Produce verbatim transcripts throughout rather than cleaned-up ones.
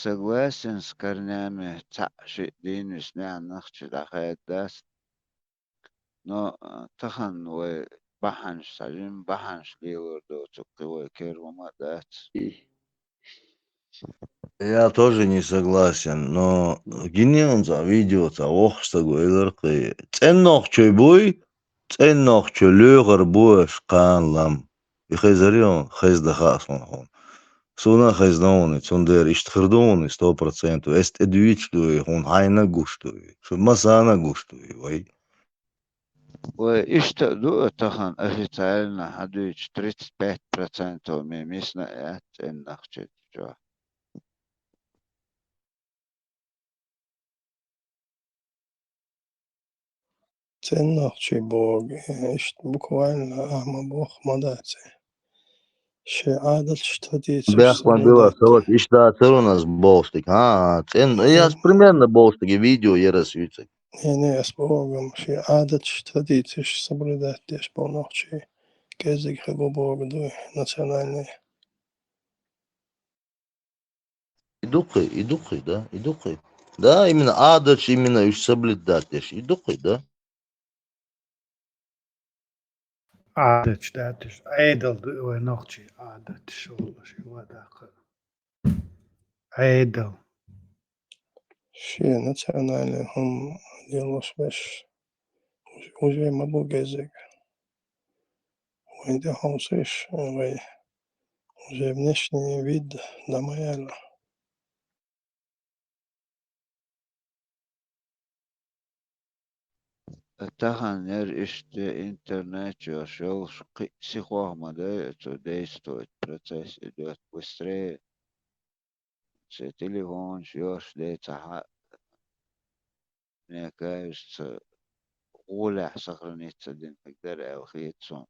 согласен с корнями, цхьаъ шиъ дийна висна нах чу дӀахаьддац. Но, а, тахан вай бахьанаш, цхьа жима бахьанаш лелор доцург кхы вай кер хӀума дац. Я тоже не согласен, но гинеунца видеоца вохуш стаг вайлар кхы. ЦӀен нохчий буй, цӀен нохчий лоьхар бу аша кхана лам. И хезар ю, хезда хаьа суна хьуна. Суна хезна вуни, цундела иштта хир ду вуни, сто процентов. Эс тӀедуьйцуш ду и, хьуна хьайна гуш ду и. Шу масана гуш ду и, вай. Вай иштта а ду а тахан официально хьадуьйцуш тридцать пять процентов ме мисна а яц цӀен нах чу чохь. ЦӀен нохчий боху, э, иштта буквально ахьа ма боху ма дац. Шен Ӏадаташ тхадийцаш Бехк ма била, соблюдать. Салат, иштта дацара ас бохуш дика. А, а, цӀен, я ас М. примерно бохуш дика, видео яра ас юьйцург. Не, не, ас боху, шен Ӏадаташ тхадийцаш соблюдать деш болу нохчий кӀезиг хир бу боху дуй, национальный. И дукхий, и дукхий, да, и дукхий. Да, именно Ӏадаташ, именно уьш соблюдать деш, и дукхий, да. Ӏадаташ дац уьш, Ӏедал ду вай нохчий Ӏадаташ олуш, и вадаккха. Ӏедал. Шен национальный хӀума лелош беш, уж-, уже ма бу гезиг. Вайн тӀехьовсийша, вай уже внешний вид дан ма яьлла. Тахан яра иштта интернет йолуш йолуш кхин а сихох ма дай, оцу действовать процесс идёт быстрее. Шайн телефонаш йолуш дей ца хьа-, мне кажется, гӀолехь сохраниться дина хир дара аьлла хета суна.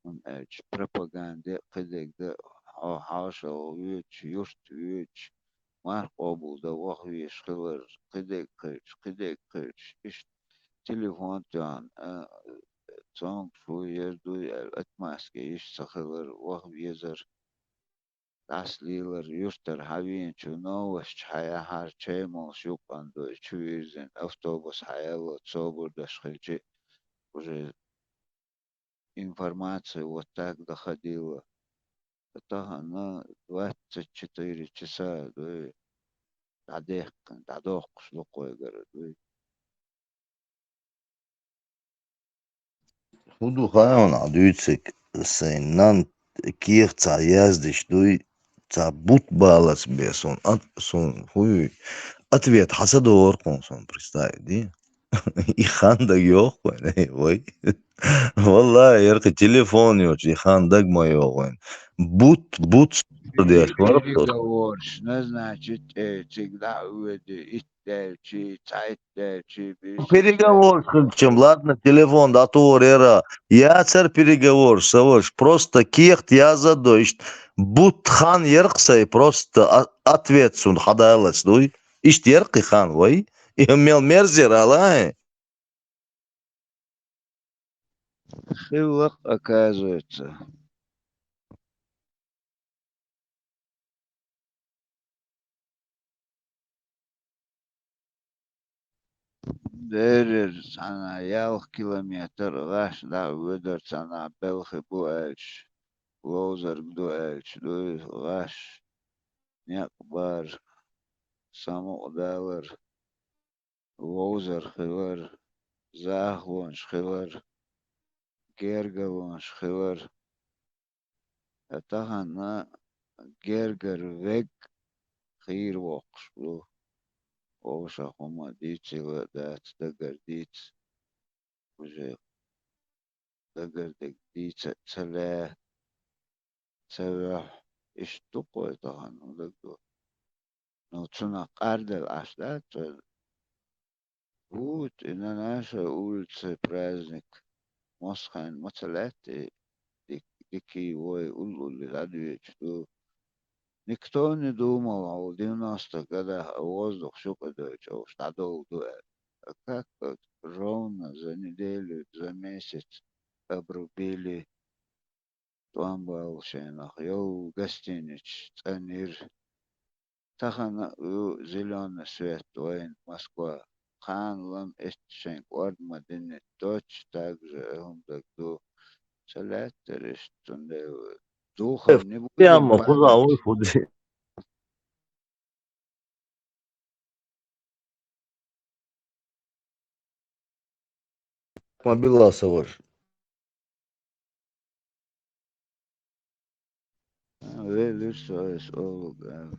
ХӀунда аьлча пропаганда, кхидерг дан, хьо хьошалгӀа воьдуш, юрт воьдуш, марха къобалдан ваха везаш хилар, кхидерг кхуьйсуш, кхидерг кхуьйсуш, иштта телефон тоьхна, а, цомгуш вуй, яр дуй аьлла, отмазка йиш ца хилар, ваха везар. ДӀасалелар, юьртара хьавеанчу новосташ хьаяхьара, чай молуш юккъана дой чу вирзина, автобус хьаялла, собар даш хилчи, уже информация вот так доходила. Тахана двадцать четыре часа дуй, дӀадаьккхина, дӀадоккхуш ду кхойгара дуй. ХӀун ду хаьий хьуна, Ӏа дуьйцург, сайн нанна кехат цхьа яздеш дуй, цхьа бутт балаца бен суна, ат-, суна хӀуй, ответ хьан ца догӀура хьуна суна, представь, ди? И хан дага йоху вайн, ай, вай. Валлахи, яркъи телефон йоцу, и хан дага ма йогӀу вайн. Бутт, бутт сор деш вара. Переговорш назначить, э, цига дӀа а воьду, итт даьлчий, цхьайтта даьлчий, бийшача Переговорш хилчам, ладно, телефон дӀатухур яра. Яцара переговорш, ца ваша, просто кехат яза а до, иштта бутт хан яркъ сай, просто а-, ответ суна хьадалац дуй. Иштта яркъи хан вай. И мел мерзера алай. Хиллакх, оказывается. Дерриг цхьана ялх километр гӀаш дӀа а воьдура, цхьана белхи бу аьлча, ловзарг ду аьлча, дуй гӀаш, некъ бар, самукъадалар, ловзар хилар, захалонаш хилар, гергалонаш хилар. Ткъа тахана гергара вег хийра воккхуш ву. Вовшах хӀума дийцийла а дац, дагара дийца. Уже дагара дерг дийца а ца лаьа, ца воьхьа. Иштта ду-кх вай тахана, хӀун дага ду? Ну, цунах къарделла Ӏаш дац вай? Вот, и на нашей улице праздник. Мосхайн ма ца лаьтта и дик-, дикий вой уллули дӀадоьдуш ду. Никто не думал, хьо девяностых годах а воздух шу кӀа дойтуш, дӀадовла ду аьлла. А как вот ровно за неделю, за месяц обрубили тӀом балла шайнах, йовла гостиницаш цӀанйира, тахана ю зелёный свет вайн Москва. Ханлан эццен кӀордма динни точно так же, э, хӀумдаг ду. Ца лаьттар иштта, цундела духар не будет Прямо хуза падать. Уй фуди. Мобила саваш. Ве вирсо эс олуг, а.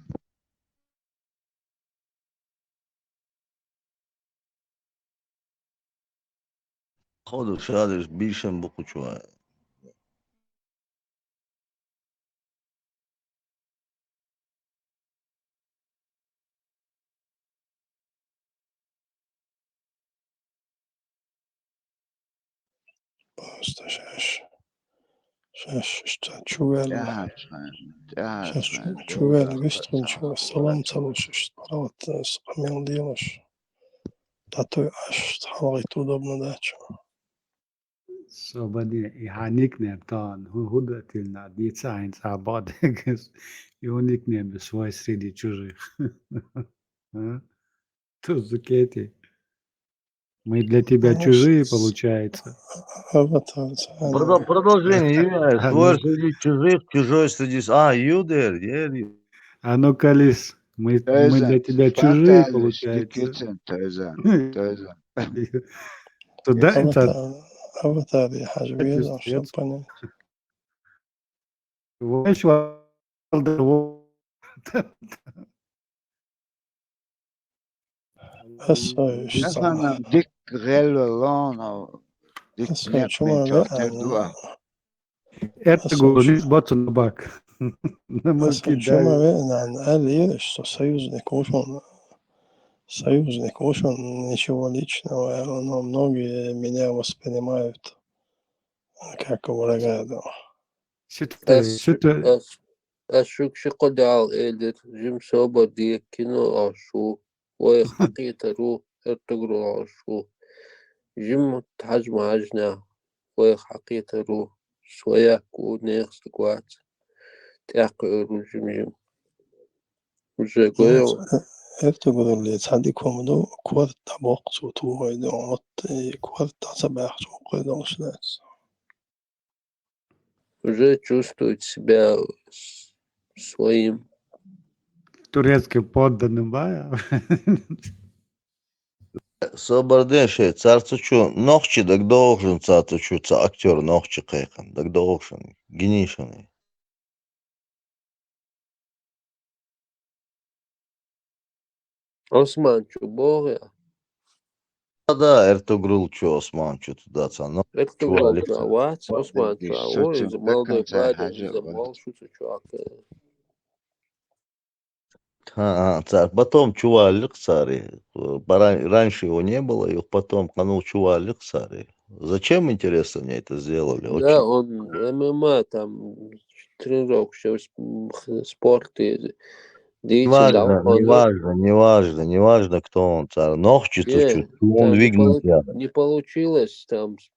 Ходу шадеш бишен букучуа. Просто шаш. Шаш, шаш, чувел. ТӀаьхьарчхьа, шаш, тӀаьхьарчхьа, чувел, чувел, вистхинчу, салам ца луш, шаш, парават, с-, къамел делаш. Татой аш, хьалгӀайт удобно дача. Собади, и хьа никнем тахан, хӀу-, хӀу датилна, дийца хьайна цхьа бадагас, и хӀу никнем свой среди чужих. А? Тузукети. Мы для тебя чужие, получается. Продо-, продолжение, Юля, свой среди чужих, чужой среди с-, а, ю дер, дер, ю. А ну, колись, мы, мы для тебя чужие, получается. Тойзан, тойзан. Туда это аватар, аватар, я хожу, это вижу, что писец. Понятно. Вач валда во. Ас, э, Ас ишсана. Ана дик гӀелвеллана, дик Ас, э, некъ чума бинчӀар ве-, тер дуа. Эртгу Ас, э, лис бацун бак. Ас, э, Намазки чума дай. Ве-, нан, али ириш, со-, союзник ушун, союзник ушун, ничего личного, но многие меня воспринимают как врага, да. Ситте, Ас, ситте. Ас, ас шугши къудал элир, жим собар дие кино ашу, вай хьакъитару, эртугру ашу. Жим тхьажма ажна, вай хьакъитару, своя ку нех саквац. ТӀяхъ эру жим жим. Уже гоё. Э, эртугру ле цади комду, кварта бокцу тугойду, вот, э, кварта са бахчу койду шнец. Уже чувствует себя с-, своим. Турецким подданным, ба? Собарден шей, цар цу чу нохчи даг догшин, цар цу чу ца актёр нохчи кайкан, даг догшин, гинишин. Осман чу богӀя? Да, да, Эртугрул чу Осман чу туда ца, но Эртугрул чували. Чу вац, Осман чу, ой, из молодой парень, из мол шуца чувак. Ха, ха, цар, потом чувалик цари. Баран-, раньше его не было, и потом канул чувалик цари. Зачем, интересно, они это сделали? Да, очень. Он М М А там тренировка, всё, с-, м, х-, спорт и деятель, да, неважно, он, да? Неважно, неважно, неважно, кто он, цар. Нохчи, не, чуть, он там не двигнул полу-, я. Не получилось, там с-,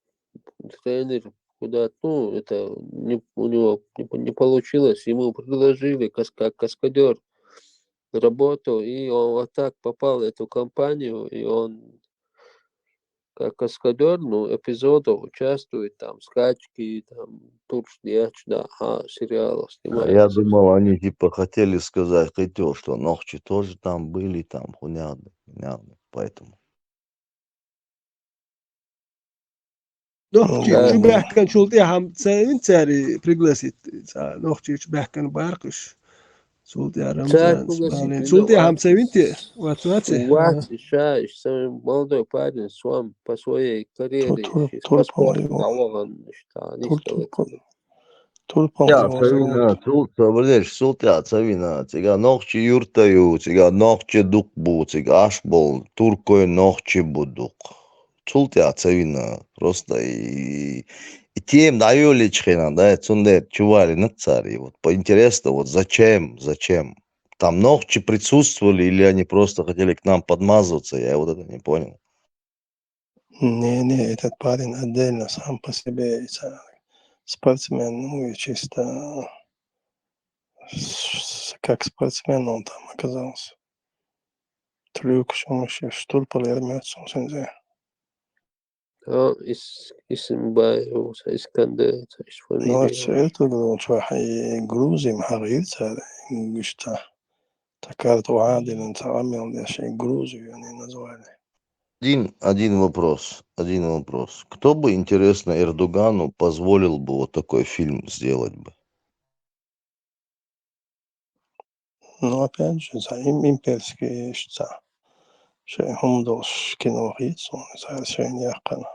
тренер куда-то, ну, это, не, у него не по-, не получилось, ему предложили кас-, как каскадёр работу, и он вот так попал в эту компанию, и он как каскадёр, ну, эпизодов участвует, там, скачки, там, турш, дьяч, да, а, сериалов снимается. А я думал, они, типа, хотели сказать, хотел, что нохчи тоже там были, там, хуйня, хуйня, поэтому. Нохчи, да, чу баьхкан чул тӀехьа ца вин цари пригласить, ца нохчи чу баьхкан баркуш. Цул тӀехьа Рамзан, Цар пригласить Смалин. Цул тӀехьа ца вин те? Вац, вац. Вац, ша, иш самый молодой парень, сом по своей карьере, Тур-, тур-, иш по спорту турпал, дӀавахана, иш та, тур-, ниш турпал. Турпал. Я, цавина, цул, цавреш, цул тӀехьа цавина, цига нохчи юрта ю, цига нохчи дукъ бу, цига аш бол, туркой нохчи бу дукъ. Цул тӀехьа цавина, просто и, и тем дӀайоличхина, да, цундер чували нацари. Вот по интересу, вот зачем, зачем? Там нохчи присутствовали или они просто хотели к нам подмазываться, я вот это не понял. Не, не, этот парень отдельно, сам по себе, и ца-, спортсмен, ну и чисто С- Как спортсмен он там оказался. Трюк, что вообще, штурпал, я мёд, он сензе. А, ис, исм бай, уса Искандер, ис Ну, фамилия. это, это, ну, что, и Грузия, Магарит, гушта. Такая то адилен, царамил, я шей Грузию они назвали. Один, один вопрос, один вопрос. Кто бы, интересно, Эрдогану позволил бы вот такой фильм сделать бы? Ну, опять же, за им имперский шца. Шей хумдош кино хитсон, за шей яхана.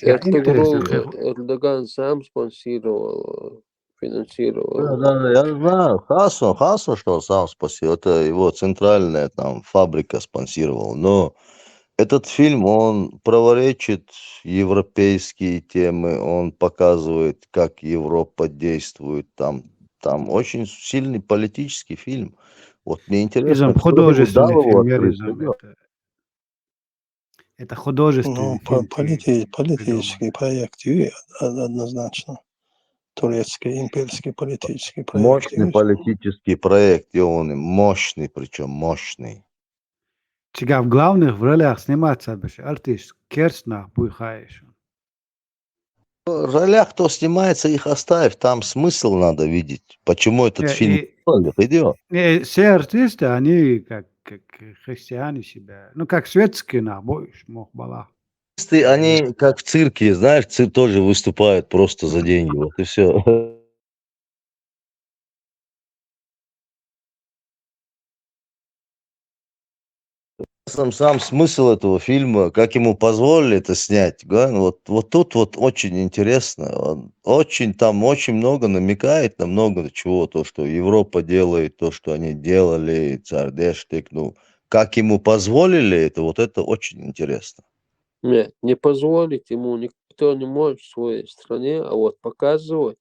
Эртугрул, Эрдоган сам спонсировал, финансировал. Да, да, да, я знаю. Хасу, Хасу, что сам спонсировал. Это его центральная там фабрика спонсировала. Но этот фильм, он противоречит европейские темы, он показывает, как Европа действует. Там, там очень сильный политический фильм. Вот мне интересно, Изам кто ему дал художественный его фильм, я открыть. изам это. Это художественный Ну, фильм. по- полити- политический проект, и од- однозначно. Турецкий имперский политический проект. Мощный и политический проект, и он и мощный, причем мощный. Чига в главных в ролях сниматься больше артист, керсна буйхаешь. В ролях кто снимается, их оставь, там смысл надо видеть. Почему этот Э, фильм и- делали? Идиот. Не, все артисты, они как, как христиане себя, ну, как светские на больше, мог бала. Артисты, они как в цирке, знаешь, цирк тоже выступают просто за деньги, вот и все. Сам, сам смысл этого фильма, как ему позволили это снять, да, вот, вот тут вот очень интересно, он очень, там очень много намекает на много чего, то, что Европа делает, то, что они делали, царь Дештик, ну, как ему позволили это, вот это очень интересно. Не, не позволить ему никто не может в своей стране, а вот показывать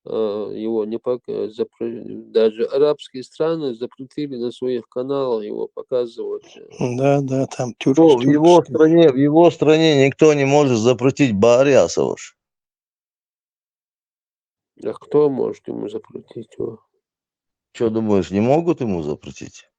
э, его не пок- э, запре- даже арабские страны запретили на своих каналах его показывать. э. Да, да, там Что тюрк, в его тюркский. стране, в его стране никто не может запретить Барри Асоваш. А кто может ему запретить его? Что думаешь, не могут ему запретить?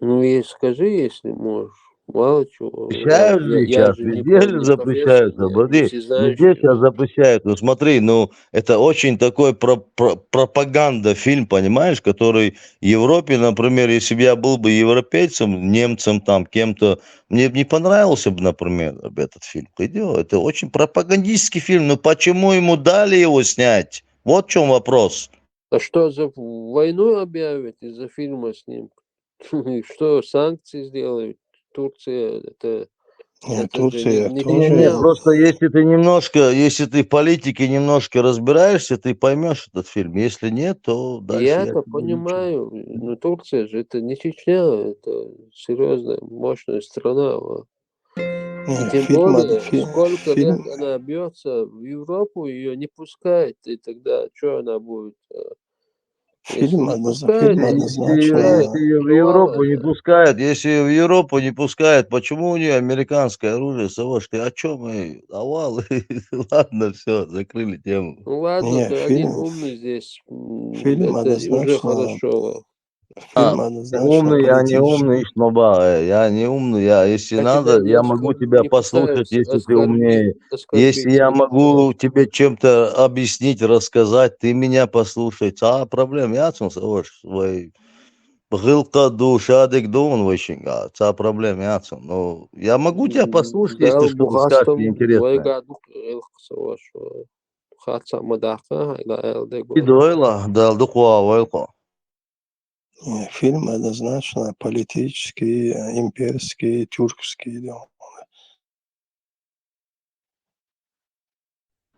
Ну, и скажи, если можешь. Мало чего. Запрещают же сейчас, везде же запрещают, смотри, везде сейчас запрещают. Ну смотри, ну это очень такой про, про, пропаганда фильм, понимаешь, который Европе, например, если бы я был бы европейцем, немцем, там кем-то, мне бы не понравился бы, например, этот фильм. Идиот, это очень пропагандистский фильм. Ну почему ему дали его снять? Вот в чем вопрос. А что, за войну объявят из-за фильма с ним? И что, санкции сделают? Турция, это... Нет, это же Турция не- не Не, Чечня. не, просто если ты немножко, если ты в политике немножко разбираешься, ты поймешь этот фильм. Если нет, то дальше Я я это тебе ничего. Понимаю, но Турция же это не Чечня, это серьезная, мощная страна. Вот. И Не, тем фильм, более, фи- сколько лет фильм, она бьется в Европу, ее не пускают, и тогда что она будет? э, если фильм, не однозна- пускают, фильм они Если ее, однозначно. если ее в Европу не пускают, если ее в Европу не пускают, почему у нее американское оружие, Саваш? Ты о чем? Эй, овал. Ладно, все, закрыли тему. Ну ладно, Не, ты один фильм, умный здесь. м, фильм Это уже однозначно, хорошо. фильм А, однозначно умный, я не политический. Умный, Ишмаба, э, я не умный, я, если А надо, тебя я не могу оскор- тебя не послушать, касаются если ты оскорби- умнее. оскорбить Если я не могу касаются. Тебе чем-то объяснить, рассказать, ты меня послушай. Цаъ проблем яцун, Саваш, вай. Бгылка ду, шадик дун, вай шинга. Цаъ проблем яцун. Ну, я могу тебя М, послушать, да, если что-то скажешь Бухастам мне интересное. вайга дук элх Саваш. Хаца мадаха, хайла элде И дойла, дал дуква вайлко. Э, Фильм однозначно политический, э, имперский, тюркский. Да.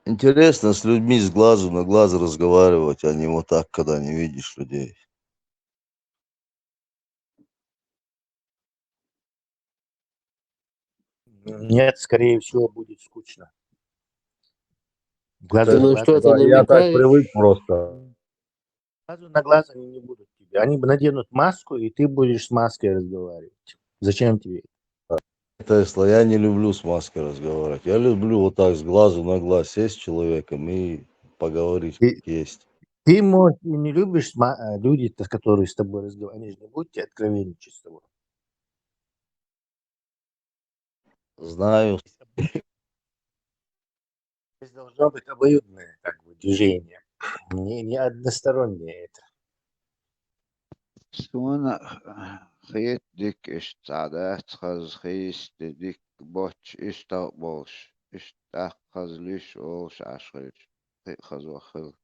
Интересно с людьми с глазу на глаз разговаривать, а не вот так, когда не видишь людей. Нет, скорее всего, будет скучно. Глазу Ты в Ну глаз. что, ты Да, я так намекаешь? Привык просто. Глазу на глаз они не будут тебе. Они наденут маску, и ты будешь с маской разговаривать. Зачем тебе это? Тесла, я не люблю с маской разговаривать. Я люблю вот так с глазу на глаз сесть с человеком и поговорить И- как есть. Ты, может, и не любишь сма- э, люди, с- которые с тобой разговаривают, они же не будут тебе откровенничать с тобой. Знаю. Здесь должно быть обоюдное как бы движение, не, не одностороннее это. Суна хет дик ишта дац хаз хисти дик боч ишта болш, ишта хаз лиш олш ашхилч, хи хаз вахил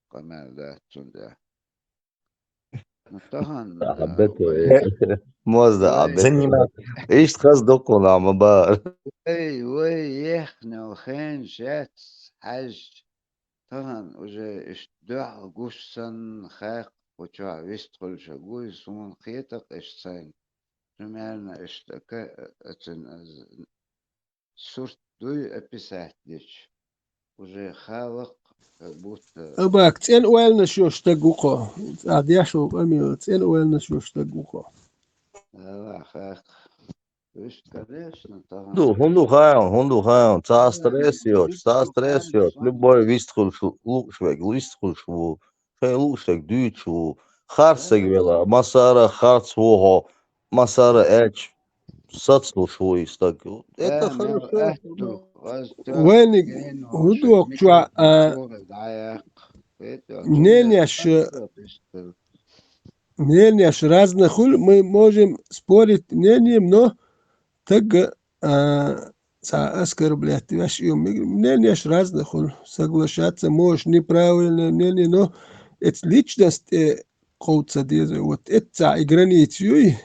камер дац цунда. Ну, тахан, Абет э, вай. Мозда вай, абет. Заниматься. Ишт хаз докуна ма бар. вай, вай, ехнел хен шец, хаж. Тахан уже ишт дух гуш сан хак, уча вист хулша гуй, сун хетак ишт сайн. Примерно ишта ка, э, эцен аз сурт дуй описать дич. Уже халак, как будто Абак, цӀен ойланаш йош стаг ву-кх. Ӏа деш волу къамел, цӀен ойланаш йош стаг ву-кх. Ала, хак. Уьш, конечно, тахан. Ду, хӀун ду хаан, хӀун ду хаан, цхьа стресс йоцуш, цхьа стресс йоцуш, любой вист хуьлуш ву, лууш верг вист хуьлуш ву, шайн лууш верг дуьйцуш ву, харцаг вела, массара харц ву хьо, массара аьлча сацлуш ву и стаг. Это хорошо. Вайниг хӀун дохку чохь, а, мнениеш, э, мнениеш разные хуьлу, мы можем спорить мнением, но таг, а, цхьа оскорблять веш ю, мнениеш разные хуьлу, соглашаться можешь, неправильное мнение, но эца личность, э, кховца деза, вот эца и граница юй,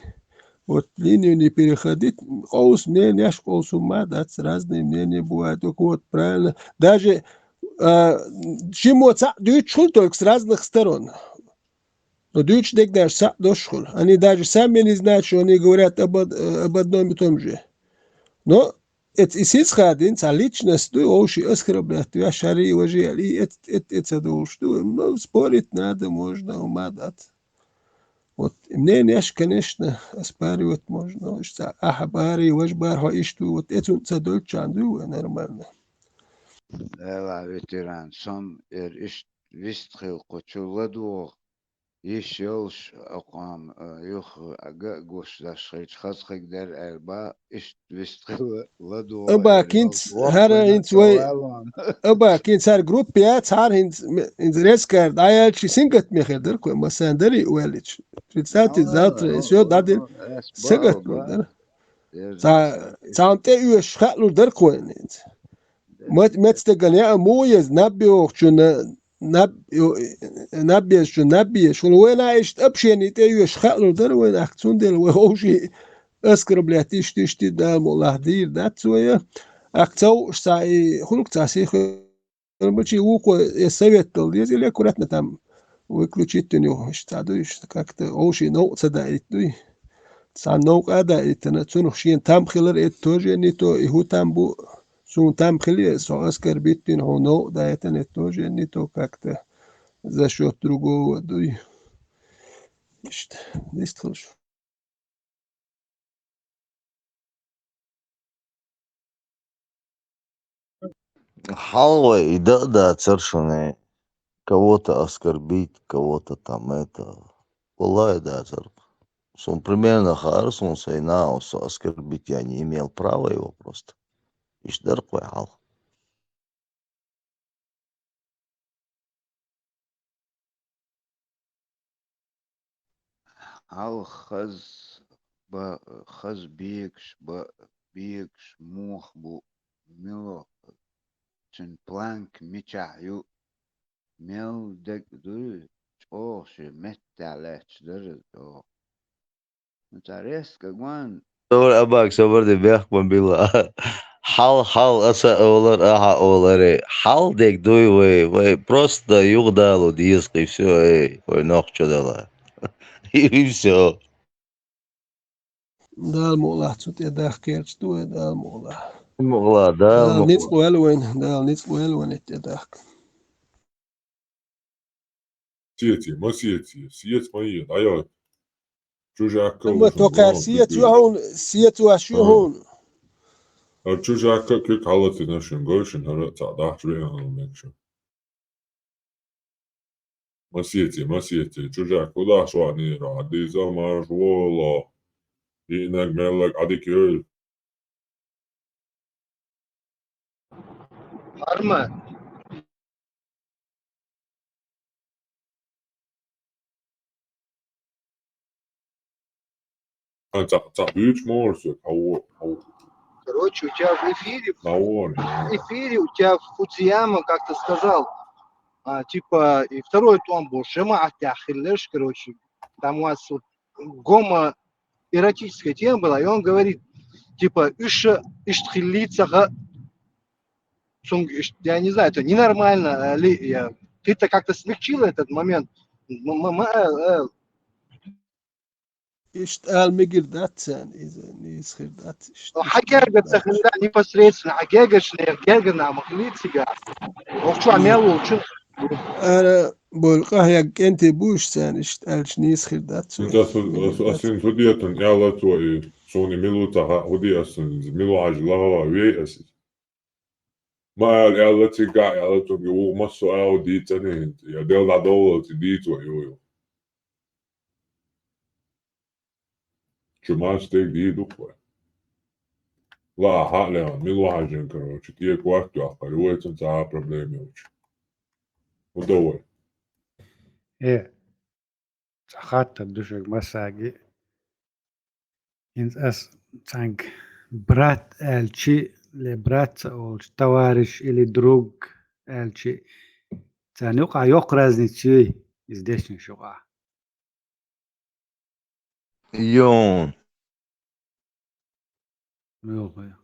вот линию не переходить, къовса мнениеш, къовса хӀума дац, разные мнения бывают, так вот, правильно. Даже, а, шимо цхьаъ дуьйцуш хуьлу только с разных сторон. Но дуьйцуш дерг даже цхьаъ дош хуьлу. Они даже сами не знают, что они говорят об од-, э, об одном и том же. Но эца и сиз хадийна, цхьа личность ду, вовши оскорблять веш, хӀара и важи, и эт, эт, эт ца долуш ду. Ну, спорить надо, можно, хӀума дац. Вот, мнениеш, конечно, оспаривать можно, уж ца, ахьа бари, важ бар, хьо иштта ву, вот, эцун ца дойтучан дуй вай нормально. Эла, ветеран, сом эр ишт вист хил кху чу ладугӀу, йиш йолуш, окхам, э, юха га а гуш даш хилча, хаза хиг дара аьлла ба, ишт вист хила ладугӀу. Аба аьлла кинц, йолуш хӀара воккхур хӀинц дац вай, валон. Аба кинц хӀара группа яц, хӀара хӀинц ме-, хӀинц резкар дӀаяьлча, сингат мехир дара кхой, массан дари ваьллича. Представьте, завтра, всё, дӀадин, сагатмар дара. Цхьа, цхьана тӀе оьшуш хаалур дара кхойна хӀинца. Мет-, мет стагана яа муха еза, наб йохучунна, наб йо-, наб езачунна, наб езаш. Хьуна вайна иштта общение тӀе оьшуш хаалур дара вайна, ахка цундела вай ховший оскорблять иштта, иштта, Дала мукъалахь дийр дац вай. Ахка ца вууш цхьа и, хӀуллакх цхьа сихха Короче, вукхо я совет дала деза, или аккуратно там выключить у него, иштта ду, иштта как-то овший новкъа ца даийта дуй. Цхьа новкъа а даийтина, цунах шен там хилар, это тоже не то, и хӀун там бу, суна там хили, со оскорбить дина, хьуна новкъа даийтина, это тоже не то, как-то за счёт другого дуй. Иштта, дистхалш. Хьал вай, и дан а дацара шуна, кого-то оскорбить, кого-то там это. Валлахи, дацара. Суна примерно хаар, суна сайн нахал со оскорбить я не имел права его просто. Иштта дара-кх вай хьал. Хьал хаза ба, хаза бегаш ба, бегаш муха бу, мила, цуьнан планка мичахь ю, мел дерг а дуй, чӀогӀа шен меттехь лаьтташ дара иза чӀогӀа. Ну, цара эска гон. Собар, Абак, собар де, бехк ма билла. Хьал, хьал, аса олар, ахьа оларе. Хьал дерг дуй вай, вай просто юхадало деза, и всё, эй, вай нохчо дала. И всё. Дала мукъалахь цу тӀе дахкерча ду вай, Дала мукъалахь. Мукъалахь, Дала Дала мукъалахь. Ницкъ ваьлла вайна, Дала ницкъ ваьлла вайна тӀе дахка. Сети, ма сети, сети ма е, дӀайой. Чужака Амма ву шуна токхар гон сети куьг. Ю хьуна, сети ваш ю А. Хьуна. ХӀара чужака куьг хьалатина шуна, гой шуна, хӀара цхьа дахьаш веана мега шуна. Масеце, масеце, чужак, куда шуанира, диза марш воло. Инаг меллаг адик йой. Арма. А, ца-, ца-, вич морсу, а вот, а вот. Короче, у тебя в эфире, на уровне, в эфире у тебя Фудзияма как-то сказал, а, типа, и второй том был, Шема Атяхиллеш, короче, там у вас вот гомоэротическая тема была, и он говорит, типа, иша, иштхиллицаха, цунг иш-, я не знаю, это ненормально, а, ли, я, ты-то как-то смягчил этот момент. М-, м-, м-, э, э, Иштта ала мегар дац царна иза, нийса хир дац иштта. Хьагерга ца хинна непосредственно, хьагергача наха гергара нах ма хилий цига. Охчо мел волчу. Ара бой къахьега кӀентий бу уьш царна, иштта аьлча нийса хир дац. Ин ас, ас, ас ин хӀу де тун аьлла цо и, суна и мила ву ца хаьа, хӀу де ас ин, мила ву хьажа лагӀа вей ас иза. Ма аьлла, аьлла цига, аьлла цунга, вуха массо а ау дийцӀа хӀинца, я Дела дӀадовлалц дийца вай, йо, йо. Чу мас дег дийдукх вай. Ла, хьа а леан, мила ву хьажин, короче, тӀе корта йоккхар, вайцун цхьа а проблема йолчу. ХӀу до вай? Э, цхьа хаттар ду шуьга массаьрга. ХӀинца ас цхьаьнга брат аьлчи, ле брат ца олчи, товарищ или друг аьлчи, царна юкъахь йоккха разница юй, иза дешнаш юкъахь? Йон. Муьлхха.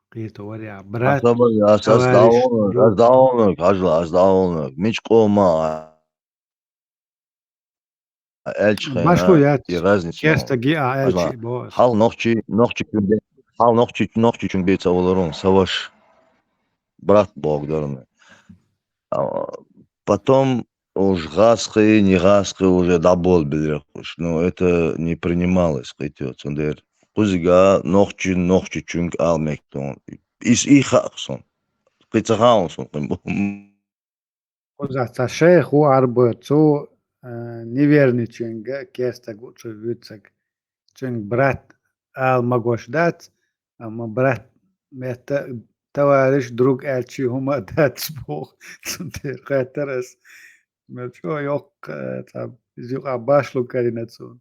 Кхета вари а. Брат, ас, ас, ас товарищ, дӀаволнаг, друг. Ас дӀаволнаг, хьажал, ас дӀаволнаг. Мича къома а аьлча хьайна, башло яц, и разница керста ги а аьлчи, бо ас. Хьал нохчи, нохчичун бе-, хьал нохчи, нохчичун бе ца валарун, са ваш. Брат бог дарна. А, потом уж гӀаскхи, не гӀаскхи уже дӀаболабелира уж. Ну, это не принималось, кхетий, цундела. Кхузига нохчи, нохчичунга ала мегаш ду. Ис и хаьа суна. Кхин ца хаьа суна, кхин бу. Кхузахь цхьа шайх ву Ӏарбой, цо, э, неверничуьнга, керстаг ву цо вуьйцург, цуьнга брат ала магош дац, амма брат метта товарищ, друг аьлчи хӀума а дац боху. Цундела хаьттара ас, мел чӀогӀа йоккха, э, цхьа иза юкъахь башло карийна цунна.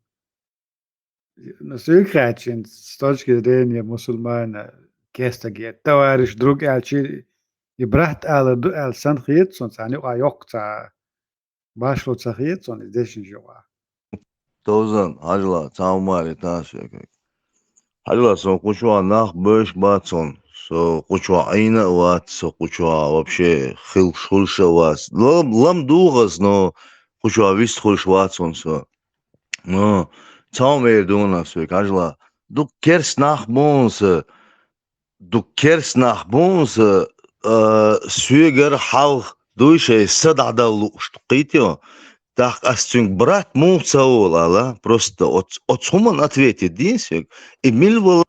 Ну, соьга хаьттича, с точки зрения мусульманина, керстаге, товарищ, друг аьлчи, и брат алар ду аьлла санна хета суна, цхьана юкъахь йоккха цхьа башло ца хета суна, иза дешнаш юкъахь. Товзан, хьажал, цхьа хӀума а леташ векарг. Хьажал, со кху чохь нах бевзаш бац хьуна, со кху чохь Ӏийна а вац, со кху чохь вообще хилла хуьлуш а вац. Лам, лам дугӀу ас, но кху чохь вист хуьлуш вац хьуна со. Ну, цхьа хӀума эр ду ас векарг, хьажал. Дукха керста нах бу хьуна сан, дукха керста нах бу хьуна сан, а, соьгара хьалха дуй шайн са дӀадала лууш, кхетий? ТӀаккха ас цуьнга брат муха ца олу ала? Просто оц-, оцу хӀуманна ответить дийна соьга. И мила вала,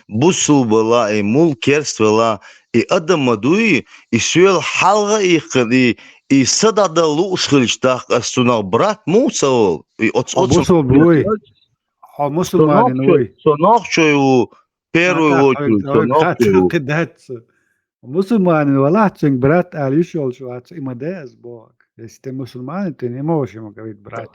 бусулба вала, и мула керста вала, и адам ма дуй, и соьла хьалха а иккхина, и, и са дӀадала лууш хилча, тӀаккха ас цунах брат муха ца олу? И оц-, хьо оцу бусулба вуй? Хьо мусульманин вуй? Со нохчой ву, первую очередь, со нохчой ву. Кхин дац. Мусульманин валахь, цуьнга брат ала йиш йолуш вац, и ма де ас боху. Если ты мусульманин, ты не можешь ему говорить брат.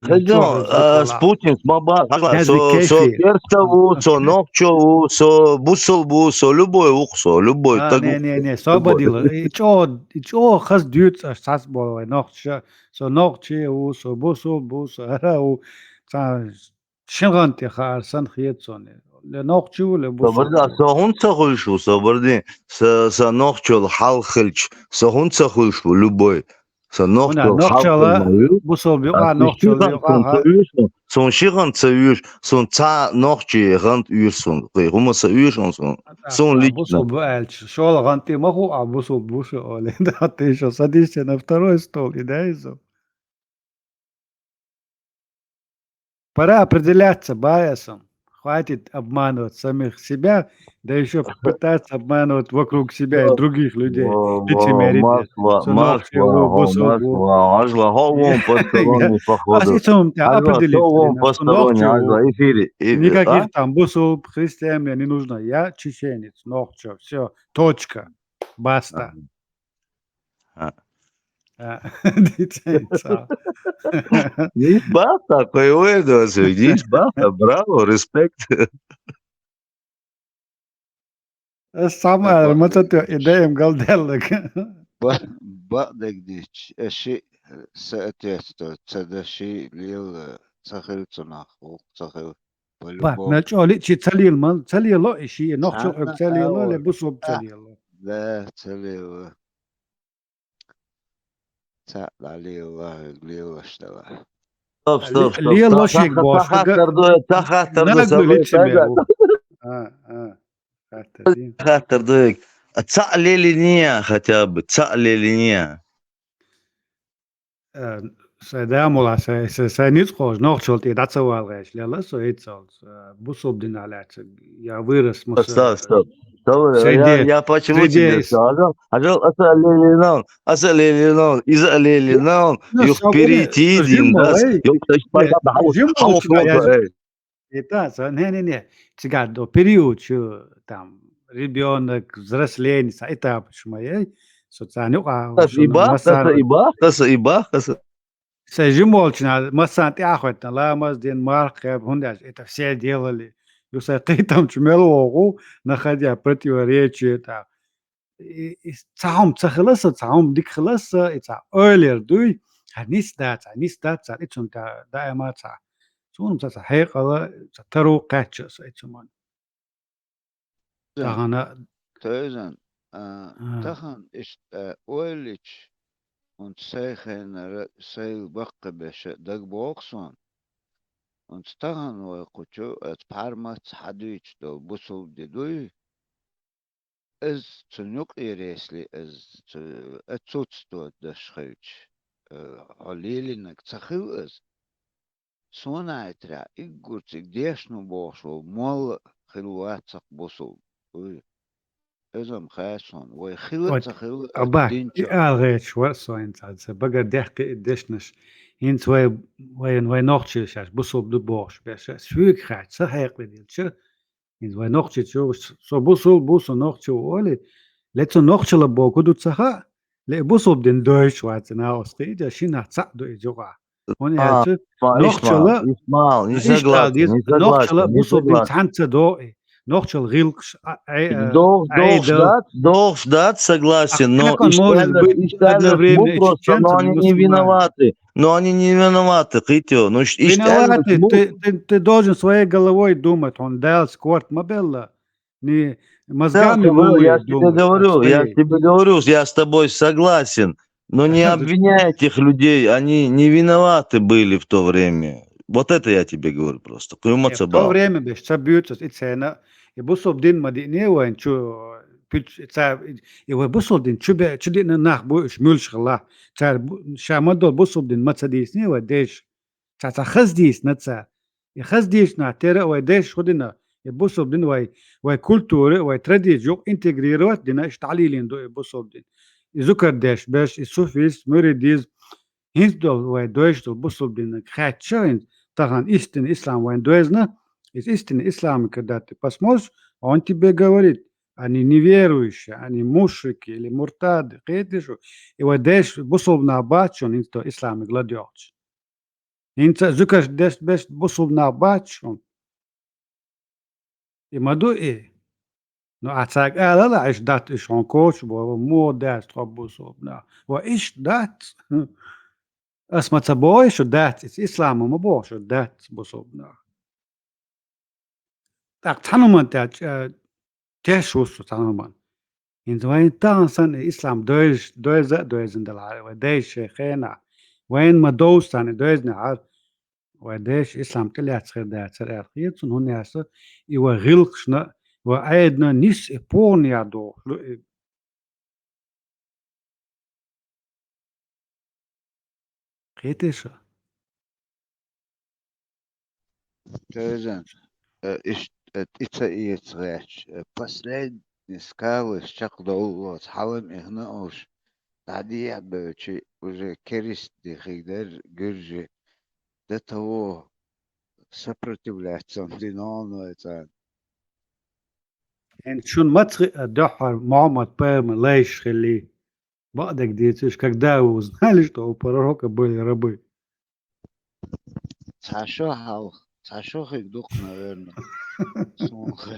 Хезон, а, с Путинс ма бан, хьажал, со, со керста ву, со нохчо ву, со бусулба ву, со любой ву-кх со, любой стаг ву-кх. Не, не, не, собар дила. И чӀогӀа, и чӀогӀа хаза дуьйцу аш цхьацца болу вай нохчаша, со нохчи ву, со бусулба ву, со хӀара ву. Цхьа шин гӀан тӀе хаар санна хета суна. Ле нохчи ву, ле бусулба ву. Собар де, со хӀунда ца хуьлуш ву, собар де, са, са нохчалла хьалха хилча, со хӀунда ца хуьлуш ву, любой. Сан нохчалла, нохчалла, бусулба юкъа, нохчалла юкъа. Суна ши гӀант ца оьшу, суна цхьа нохчи гӀант оьшу суна. Кхин хӀума ца оьшу суна. Суна лично. Бусулба аьлча, шолгӀа гӀант тӀе ма хуу, а бусулба бу шу олий. Да, ты ещё садишься на второй стол и дай иза. Пора определяться, бай аса. хватит обманывать самих себя, да ещё пытаться обманывать вокруг себя и Всё. других людей. Во, во, Лицемерить. марш ва, Всё, марш ногче ва, ло, хо, босо марш ло. ва, ажла, хо вон Аз посторонний, и походу. сам тебя Ажла, хо определить вон блин, что посторонний, ногче ажла, ло. эфире, и, а? Никаких там бусул, христиан мне не нужно. Я чеченец, ногче, всё, точка, баста. Ага. А. А, дитинца. Ниш баста, кой уэдо, ниш баста, браво, респект. Самое, Ба- мы тут идеем галделлик. Ба- Баъдагдич, э, ши, э, соответствует, ца да ши лил, э, ца хил цунах, гӀулакх ца хил. Ба, По-любому. начали чи цалил мал, цалило, и ши, нохчо Цана цалило, ле ала. бусуб Да, цалило. да, цалила. Ца лила, лила штала. Стоп, Ли-, стоп, стоп. лила Ца, лошик ца, бош, ца хаттар дуй, ца хаттар дуй, Нагу сабай, лицемер. сабай. А, а. Хаттар дин. Хаттар дуй. А ца лилиния хотя бы, ца лилиния. Э, сай да мула, сай, сай, сай ниц хож, нохчол ти да ца вал геш, лела со и цал, э, бусуб дин аляца, я вырос муса, Стоп, стоп. Стоп, я, среде, я почему тебе среде, сказал? Ажал, аса лилинал, аса лилинал, иза лилинал, ну, юх сабуре, перейти жим дин, да? мула, эй, Юх, то есть, не, понятно, хау, жим хау, мула, чё, я хау, же, эй. и та, са, не, не, не, цигар до период, чё там, ребёнок, взросление, са, этап, чё, моей, социальный, а, Тас что, ну, иба, таса маса, иба, таса иба, таса. Сай жим волчна, масан тяхотна, ламаз дин, марх, хунда, это все делали. Ю сай китам чумел огу, находя противоречия, та. И, и цаум цахиласа, цаум дикхиласа, и ца ойлер дуй, а нис да, ца, нис да, ца, и цун та, даима ца. Цун ца, ца, хейкала, ца, тару кача, са, и цуман. Зэн, Тахана, тойзан, а, а, тахан иштта ойлич, он сай хенара, сай баккха беша, даг боксон. Он тахан вай кучу, а, пармац хадуич дол, бусул дидуй. Эз цун юкъ иресли, эз цу-, отсутствовать даш хилч, э, хьо лилинаг ца хил эз. Сонайтра иггурциг дешну бохуш вол молла хил вацахъ бусул. Уй, эзам хай сон, вай хила вот ца хила эз аба, и динча. Алгъеч вар соин цаца, бага дехки и дешнаш. Инц вай, вай, вай нохчи шаш, бусул ду бохуш беша. Суик хай, ца хекъли дилча. Инц вай нохчи чу, со бусул, бусу нохчи воли. Лецо нохчила боку ду цаха, ле бусул дин дойч вацина осхи, ида шина ца ду и жуга. Он а, яцу, ма, нохчала, Исмаил, Исмаил, не согласен, не согласен, нохчала, не бусул дин согласен. Цанца до, нохчал гилкш, а, а, а, дох, дох, да, дох, да, согласен, а но как он может быть одновременно и чеченцем, и мусульманин? Просто, но они не виноваты. Но они не виноваты, Китё. Ну, ш-, иш-, виноваты, ты, ты, ты должен своей головой думать, он дал скорт мабелла. Не мозгами, я тебе говорю, я тебе говорю, я с тобой согласен. Но не обвиняй этих людей, они не виноваты были в то время. Вот это я тебе говорю просто. Нет, в то время беш, ца бюцас и цена, и бусул дин ма дине вайн чу, пич, ца, и вай бусул дин чу бе, чу дин нах бу, иш мюлш хала. Ца, ша ма дол бусул дин ма ца дисне вай деш. Ца, ца хаз дисна ца. И хаз дисна тера вай деш худина. И бусул дин вай, вай культура, вай традицию интегрировать дина иш талилин ду и бусул дин. И зукар деш беш, и суфист, мюридиз, Хинц дол вай дойш дол бусул дин хачча, хинц тахан истина ислам вайн дойзна, из истина ислам, когда ты посмотришь, он тебе говорит, они неверующие, они мушрики или муртады, кхетишу, и вай деш бусул на бачун, хинц то ислам гладёхч. Хинца зукаш деш беш бусул на бачун. И ма ду и. Ну, а цаьг алала, иш дац, иш хьуна коча бо, ва муха дац тхо бусулба нах. Ва иш дац. Ас ма ца боху шу дац, ис ислама ма боху шу дац бусулба нах. ТӀаккха цхьана хӀуман тӀехь, э, теш ву со цхьана хӀуман. ХӀинца вайн тахан санна ислам дойза, дойза а дойзина далахьара, вай дайша шайн хенахь. Вайн ма довза санна дойзинехьара, вай дайша ислам тӀелаьцна хир дацара аьлла хета цунна, хӀунда аьлча и вай гӀиллакхашна, вай Ӏедална нис и погӀан яр дохуш ду и. Кхетий шу? Тевжан. э, иш-, э, тӀе ца эца гӀерташ, э, последний скалаш чакхдовлалоц, хьалам ихна уж, дӀадехьа бевлчи, уже керистий хигдар гуьржи, до того сопротивляться динон вайцан. ХӀинца шун маца хиъ дуьххьара Мухьаммад пайхамар лайш хилли? Бакъдерг дийцаш, когда вы узнали, что у пророка были рабы? Цхьа шо хьалха, цхьа шо хиг дукха, наверное. Сунха.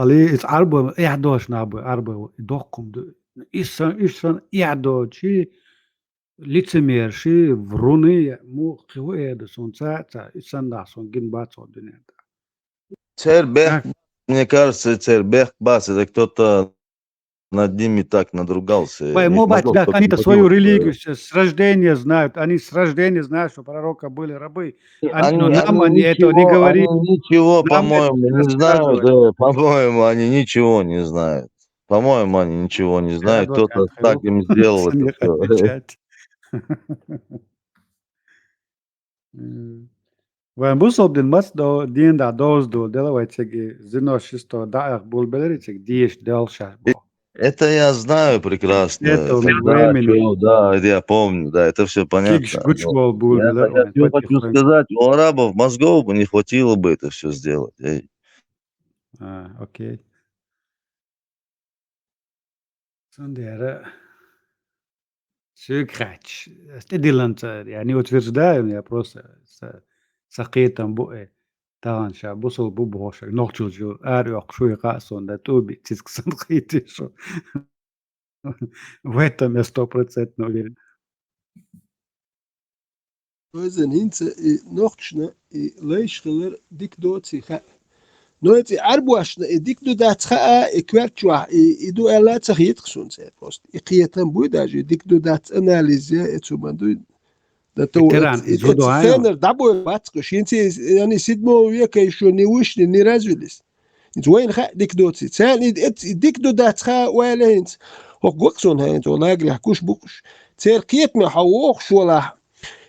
Али, иза Ӏарбой, эхь дош нах бой, Ӏарбой, и доккхум ду. Ис сан, ис сан эхь дочи, лицемерши, вруны, мух, кхи ву эда, сон ца, ца, ис сан нах, сон гин бац, сон дуьнен тӀа. Цербех, Так. Мне кажется, цербех бас, это кто-то над ними так надругался. Вай, мо бац, да, они-то свою религию с, с рождения знают, они с рождения знают, что пророка были рабы. Они, они, но нам они этого не говорили. Они ничего, по-моему, не знают, э, по-моему, они ничего не знают. По-моему, они ничего не знают. Кто-то так им сделал это всё. Вайн бусалба дин маца до-, ден дӀа довза дола дела вай цига, зино шисто дӀаах булбелари цига, деш дел шаьш бо. Это я знаю прекрасно. Это да, чё, да, это я помню, да, это всё понятно. Кигш гучвол булбелар. Я тебе хочу сказать, у арабов мозгов бы не хватило бы это всё сделать. Эй. А, окей. Цундела соьга хаьтташ, ас тӀедилланца, я не утверждаю, я просто са, са кхетам бу, э, тахана ша бусалба бу бохуш, нохчалчу ара йоккхуш вуй хаьа суна, да тӀуби цицка санна хетий шу. В этом я стопроцентно уверен. Вайзан хӀинца и нохчашна и лайш хилар дика доций хаьа. Но и цӀи Ӏарбошна и дика ду дац хаьа, и коьрта чохь и, и ду аьлла а ца хеташ суна церан просто. И кхетам буй даже, и дика ду дац анализ я, и цу ма дуй. Да то Ветеран, и, и, и цу хенар дӀабойла бац кхуш. ХӀинца и, и, они седьмого века ещё не вышли, не развились. ХӀинца вайна хаьа дика доций. Царна и, и, и дика ду дац хаьа ойла хӀинца. ХӀокху гуш суна хӀинца, лагерехь гуш бу кхуш. Церан кхетаме хьо вохуш волахь,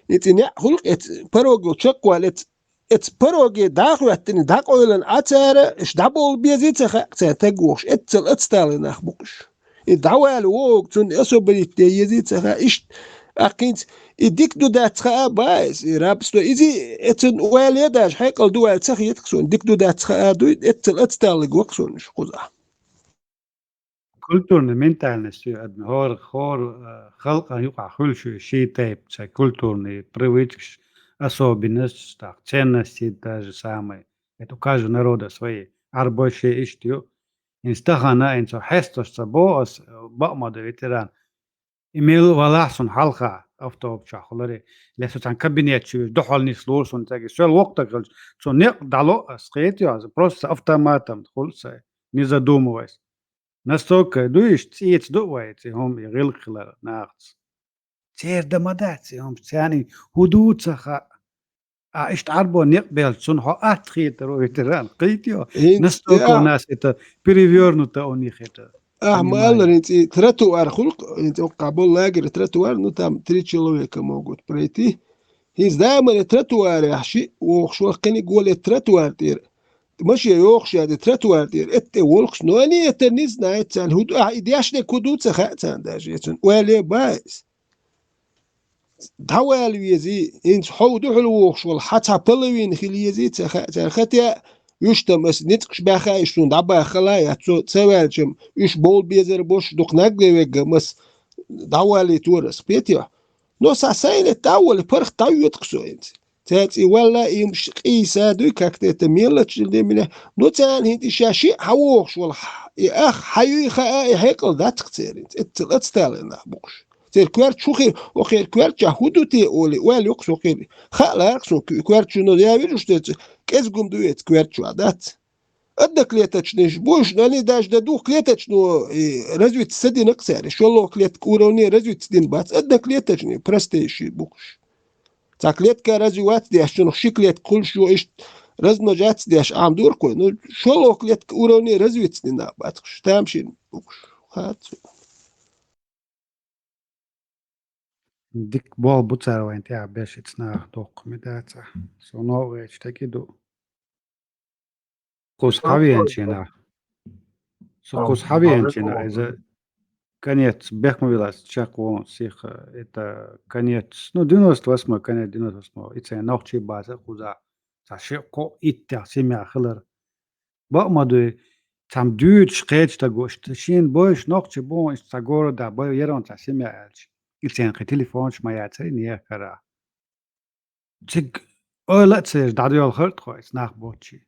и цӀи неӀ хуьлу-кх эца порогал чекхваьлла, эца, эца пороге дӀахӀоьттина, дӀакъевлина Ӏа цара, иш дӀабовла безий ца хаьа царна таг вохуш, эццал ацталгӀа нах бу кхуш. И дӀавала вогӀу, цунна особенность де езий ца хаьа, иштта, аккхинца, и дика ду дац хаьа, баьс, и рабство, иза, эцан ойла даже хьекъал ду аьлла ца хеташ суна, дика ду дац хаьа дуй, эццал ацталгӀа воккха суна уьш кхузахь. Культурная ментальность ю адаман, хӀора, хӀора, э, халкъан юкъахь хуьлуш ю шен тайпа цхьа культурный привычкаш, особенносташ, так, ценности даже самые. Это у каждого народа свои. Ӏарбой шен иштта ю. ХӀинца тахана, хӀинца хьесташ ца боху ас, э, бакъ ма ду, ветеран. И мел валахь суна хьалха автобус чохь хиларе, ле со цхьана кабинет чу вижа, дуьхьал нислора суна цаьрга. Соьл воккха стаг хилча, цо некъ дӀало ас, кхетий хьо, просто автоматом хуьлу сайн, не задумываясь. Настолько ду иштта цӀеца ду вай, цӀе хӀума и гӀиллакх хилар нахаца. Церан дан ма дац и хӀума, царна хӀун ду ца хаьа. А иштта Ӏарбо некъ белча, цунна хьо атта хетар ву, ветеран, кхетий хьо? ХӀинца, настолько у нас это перевёрнуто у них это. Ахьа ма аллара, хӀинца и тротуар хуьлу-кх, хӀинца оккхахь болу лагерь тротуар, ну, там три человека могут пройти. ХӀинца да амма и тротуарехь шиъ вохуш вара кхиниг волу и тротуар тӀера. Машен йохуш яц и тротуар тӀера, эттӀе волуш, но они это не знают, царна хӀун ду, ахьа и дешнарг хӀун ду ца хаьа царна даже, я цунна ойла е баьс. ДӀавала везий, хӀинца хьо дуьхьал вохуш волу хьан цхьа половина хила езий ца хаьа цара. Хатя, уьш там аса ницкъаш баьхна, уьш суна дӀабаххала а яц, цо ца ваьлча-м, уьш бовла безар болуш, дукха наг ле вегга-м аса дӀавалийтора аса, кхетий хьо? Но сан сайна тӀе а волий, паргӀат дӀайоьду-кх со хӀинца. Цаьрца и валла, и къийса дуй, как-то это мелочь для меня. Но царна хӀинца и ша шиъ хьан вохуш волу, и ах хьан юй хаа, и хьекъал дац-кх церан хӀинца. Эццал ацталгӀа нах бу-кх уьш. Церан коьртачу хӀун хир, хӀокхеран коьртачохь хӀун ду те олий, ойла йоккхуш хӀокхеран. Хаа лаьара-кх суна, коьртачу, но я вижу, что это кӀезиг хӀума ду эца коьртачохь, дац? Одноклеточныйш бу уьш, но они даже до двухклеточного и развиться ца дина-кх цара. ШолгӀа клетка уровне развиться дина бац. Одноклеточные, простейшие бу-кх уьш. Цхьа клетка развиваться деш, цунах ши клетка хуьлуш ю, иштта размножаться деш, Ӏамадора-кх вай. Ну, шолгӀа клетка уровне развиться дина бац-кх уьш. Тамашийна бу-кх уьш. Хаьа цунна. Дика болх бу цара вайна тӀехь беш, ица наха доккху ма дац. Со новкъа гӀерташ тӀекӀи ду. Кхуза хьавеанчийнахь. Со кхуза хьавеанчийнахь, иза конец, бехк ма вилац, чекх вон сиха, это конец, ну, девяносто восьмой, конец девяносто восьмой, и цхьа нохчий баца кхуза, цхьа ши кхо иттех семья хилар. Бакъ ма дуй, цхьам дуьйцуш кхечу таго, шена бойуш нохчий бу, иштта цхьа города бай, ярон цхьа семья аьлча. И цхьаьна кхин телефонаш ма яцара и нехан кара. Цига ойла а ца еш, дӀадоьлхура тхо, иза нах боцчий.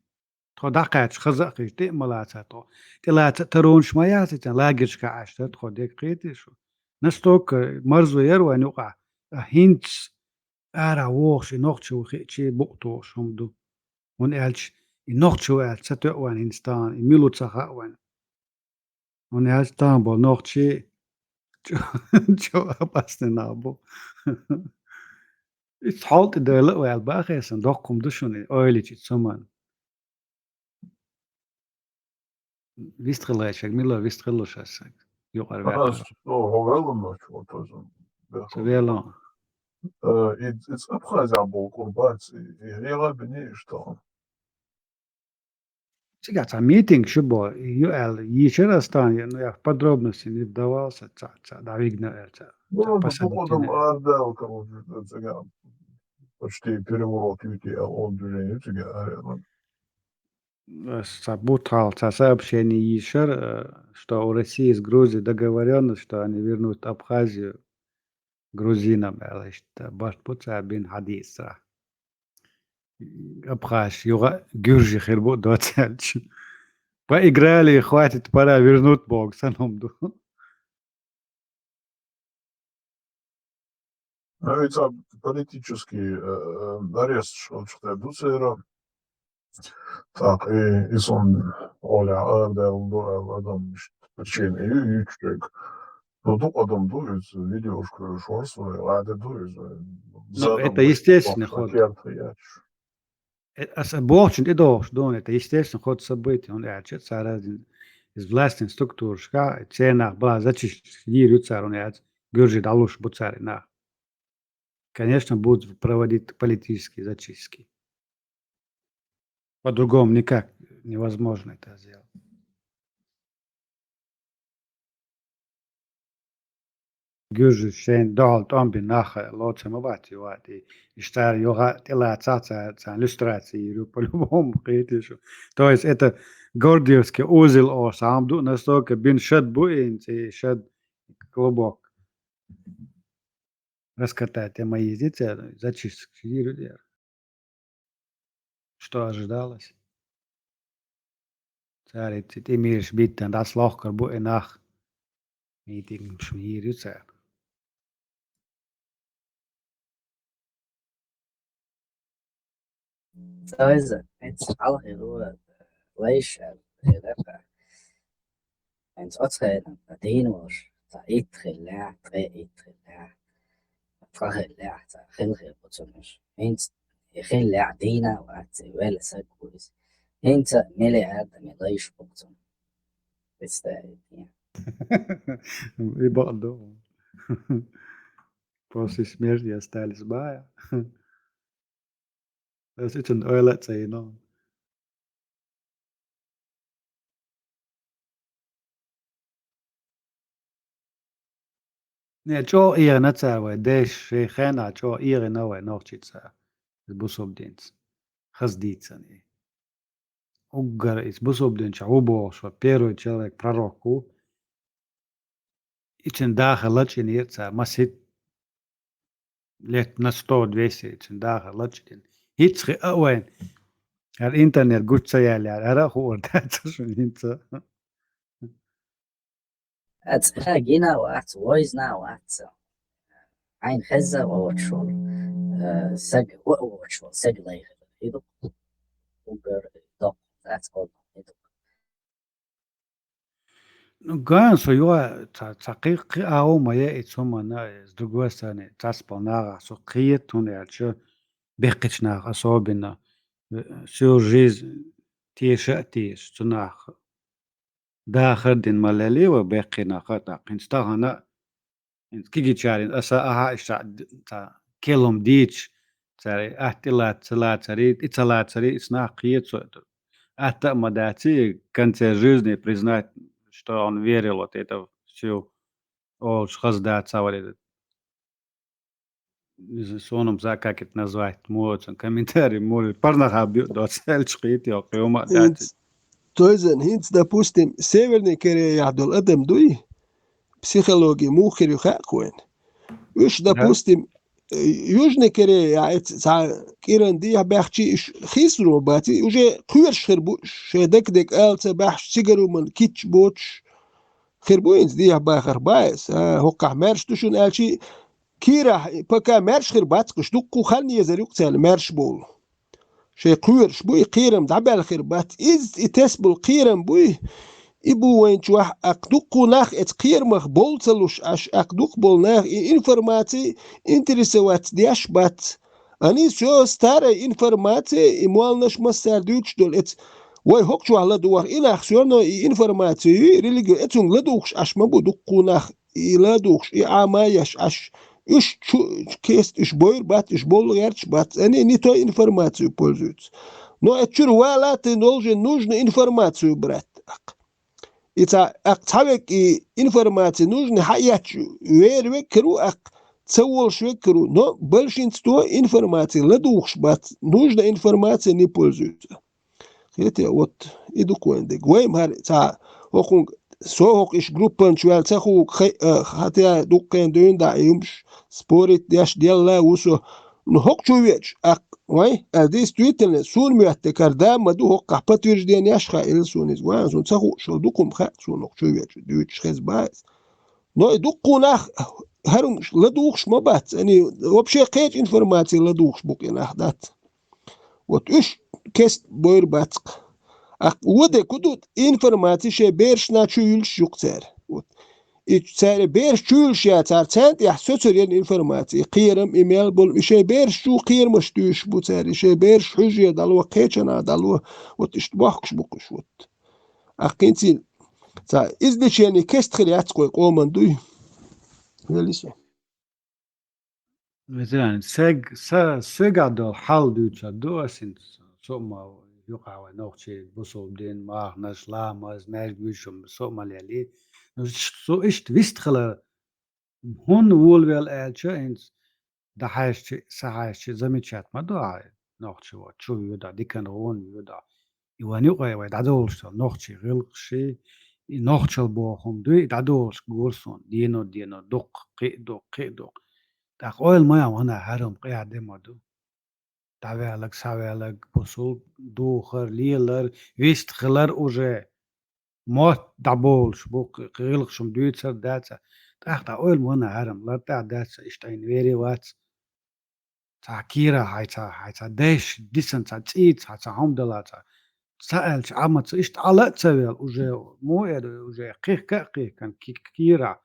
Тхо дӀакхаьчча, хаза а хиш, тӀе а ма лаца тхо. ТӀелаца а таронаш ма яц, и цхьаьна лагерьшка Ӏаш дара тхо, дерг кхетий шу? Настолько марзо яра вайн юкъахь, а хӀинца ара вогӀуш и нохчо хиъча букъ тухуш хӀума ду. ХӀунда аьлча и нохчо аьлла ца тоьа вайн хӀинца тахана, и мила ву ца хаьа вайн. ХӀунда аьлча тахана болу нохчий чӀо, чӀо опасный нах бу. Иза хьол тӀе дойла а ваьлла бахе сан, доккха хӀума ду шуна, ойла йича цу ман. Вистхилайчаг мила вистхилла ша саг? Юкъара ваьккхар. Ас со хьо велла ночу вот оза. Со велла. Э, и, и Абхазия болу курбац, и, и хьега бини иштта. Цигахь цхьа митинг шу бо, ю аьлла, йийшира ас тахана, ну, я в подробности не вдавался, цхьа, цхьа, дӀавигна аьлла, цхьа, ну, цхьа ну, посадительное. Ардал, короче, цигахь почти переворот юти, а он движение цигахь, а, Ас цхьа бутхьал, цхьа сообщение йийшар, э, что у России с Грузией договорённость, что они вернут Абхазию грузинам, аьлла, иштта барт бу цара бина хьадийцарахь. Абхазаш юха гуьржи хир бу доцаьлча. Поиграли, хватит, пора вернуть боху санна хӀума ду. Ну, и цхьа политический, э, э, арест шо чу хир ду церан. Так, и, и сон Оля арадаьлла ду аьлла адам иштта причина ю, ю чуьрг. Ну, дукха адам ду иза, видеошка шорс вай, гӀада ду иза. Ну, это естественный ход. Э, аса бохучун тӀедогӀуш ду, это естественный ход событий, хӀунда аьлча цара из властный структурашка, церан нах бала зачистка йийр ю цара, хӀунда аьлча гуьржи дӀалуш бу цара и нах. Конечно, будут проводить политические зачистки. По-другому никак невозможно это сделать. Гуьржи шайн догӀал тӀом бина нах лоций ма бац, юха а тӀе. Иштта цара юха тӀелацахь, цара, царна люстрация йийр ю, по-любому, кхетий шу. То есть это Гордиевский узел, о, сам ду, настолько бин шад бу и, и шад клубок. Раскатать я мои здесь, э, зачистка йийр ю дера. Что ожидалось? Цара и цу тӀе мийраш биттина дӀасалохкур бу и нах. Митингаш йийр ю цара. Цо иза, хӀинца хьалха хир ву, лайша хир ву. ХӀинца оцу хенахь дийна волуш, цхьа итт хиллехь, ткъе итт хиллехь, цкъа хиллехь, цхьа хилла хир бу цунна уьш. ХӀинца и хиллехь дийна а вац, и велла саг ву иза. ХӀинца миллиард а лайша бу цунна. Представить, нет. И бакъ ду. После смерти остались бая. Ас ицунна ойла а ца йина. Не, чӀогӀа эгӀина цара вай, дайша шайн хенахь чӀогӀа эгӀина вай нохчий цара, иза бусалба динца. Хаза дийцина и. Уггар иза бусалба динчохь ву бохуш, вай первый человек, пророк ву. И цуьнан дахар лачкъийнера цара, масийтта лет на сто-двести и цуьнан дахар лачкъийна. ХӀинцца хиъна а вайна, хӀара интернет гучу ца яьлла, хӀара а хуур дац шуна хӀинцца. Аса гина а вац, войзна а вац. Хьайна хезна а воцуш волу, э, саг, ван а воцуш волу саг лайхира. И ду уггар доккха, дац, и ду. Ну, ган со юха ца, ца кхи-, кхин а хӀума ма яа и цу хӀуманна, с другой стороны, цхьацболу нахах со кхета, хӀунда аьлча беккхачу наха особенно, э, всю жизнь теша а теша цу наха. Дахар дина ма лелий вай беккхий нах а, тӀаккха хӀинца тахана а ХӀинца кигичарин аса аха иштта д-, ца, келум дийча, цари атта и лац-, ца лацари, и ца лацари, ис нах кхета со. Атта а ма дац, в конце жизни признать, что он верил вот это всё, олуш хаза дац а вари. Не знаю, сонам за как это назвать, муоцан комментарий, мури парнаха бьё доц, эльча кхета, йо, кхиома а дац. Тойзан, хӀинца, допустим, Северный Кореяхь долу адам дуй, психологи муха хир ю хаьа кхойна. Уьш, допустим, э, Южный Кореяхь эца цхьа кӀиран дехьа баьхчи, уьш хийсаро бац, и уже кхоьруш хир бу, шайн дакадег ала ца баьхьаш, цигаруман китч боцуш хир бу, хӀинца дехьа бахарх бац, а, хӀокхахь маьрша ду шуна аьлчи, кийрахь, пока маьрша хир бац, кхуш дуккха хан езар юкъа царна маьрша бовлу. Шайн кхоьруш бу и кхерам дӀабаьлла хир бац. Иза и тесбала кхерам буй, и бу вайн чохь, аккха дуккха нах эца кхерамах бовла ца луш Ӏаш, аккха дукха болу нах и информаци интересоваться деш бац. Ани со старая информация, и молланаш массара дуьйцуш долу эца. Вай хӀокху чохь ладогӀар, и нах всё равно и информацию, и религию, эцунга ладугӀуш Ӏаш ма бу дуккха нах. И ладугӀуш, и Ӏама еш Ӏаш, уьш чу, кест уьш бойр бац, уьш бовла гӀерташ бац, они не той информацию пользуются. Но это чуьра вала ты должен нужную информацию брать. Аккха. И ца, аккха цхьа век и информация нужная хьаэцча, вер век кару, аккха ца волуш век кару, но большинство информации ладугӀуш бац, нужная информация не пользуются. Хетий, вот, и ду кхойна дерг. Вай ма хӀара цхьа, хӀокхунга, со хӀокху иш группан чу ваьлла ца хуург хай-, а, хатя дуккхен дуьйна дӀа и юмаш спорить деш делла ву со. Ну, хӀокху чу веача, аккха, вай, а, действительно, суна моьтту кара да ма ду, хӀокхахь подтверждениеш хаьа, ила суна иза. Вайн суна ца хууш, ду кхума хаьа, суна хӀокху чу веача, дуьйцуш хеза бац. Но и дуккха нах хӀара хӀумаш ладугӀуш ма бац, они вообще кхечу информаци ладугӀуш бу кхин нах дац. Вот уьш кест бойр бац-кх. Аккха вон дерг хӀун ду, информаци шайн берашна чу юьллуш ю-кх цара. Вот. И цара бераш чу юьллуш яцара, царна тӀехь соцур ян информаци, и кхерам, и мел болу, и шайн бераш чу кхерамаш туьйсуш бу цара, и шайн бераш хьуьжа дӀало, кхечанхьа дӀало, вот иштта бохкуш бу-кх уьш, вот. Аккха хӀинца ца изличени кест хир яц кхой къоман дуй. Вели со. Ветеран, сег-, са-, сегахь долу хьал дуьйцур ду ас хӀинца, со а ма юкъахь вай нохчий, бусулба дин, махнаш, ламаз, маьждиг вуьйш, со а ма лели. Ну, ш-, со иштта вистхилар, хӀунда волавелла аьлча, хӀинца дӀахьаьжча, схьахьаьжча, замечать ма до хьан, нохчо чу воьду, диканна гӀо воьду. И вайн юкъахь вай дӀадолуш долу нохчий гӀиллакхаш, и нохчалла боху хӀума дуй, и дӀадолуш гур суна, дено, дено, дуккха, кхин а дуккха, кхин а дуккха. ТӀаккха ойла ма ян ванахь, хӀара хӀума къаьхьа де ма ду. ДӀаваьлларг, схьаваьлларг, бусулба духар, лелар, вистхилар уже. Мотт дӀаболуш бу, кхин гӀиллакхаш хӀума дуьйцур дац. ТӀаккха дӀа ойла ма ванахь, хӀара хӀума лартӀехь дац, иштта айна вере вац. Цхьа кийра хьайца, хьайца дайша дисина, цхьа цӀийца, хьайца хьума дала, цхьа, ца аьлча, Ӏамаца иштта Ӏала а ца вел, уже, муха эр, уже кхихка а кхихкана, ки-, кийра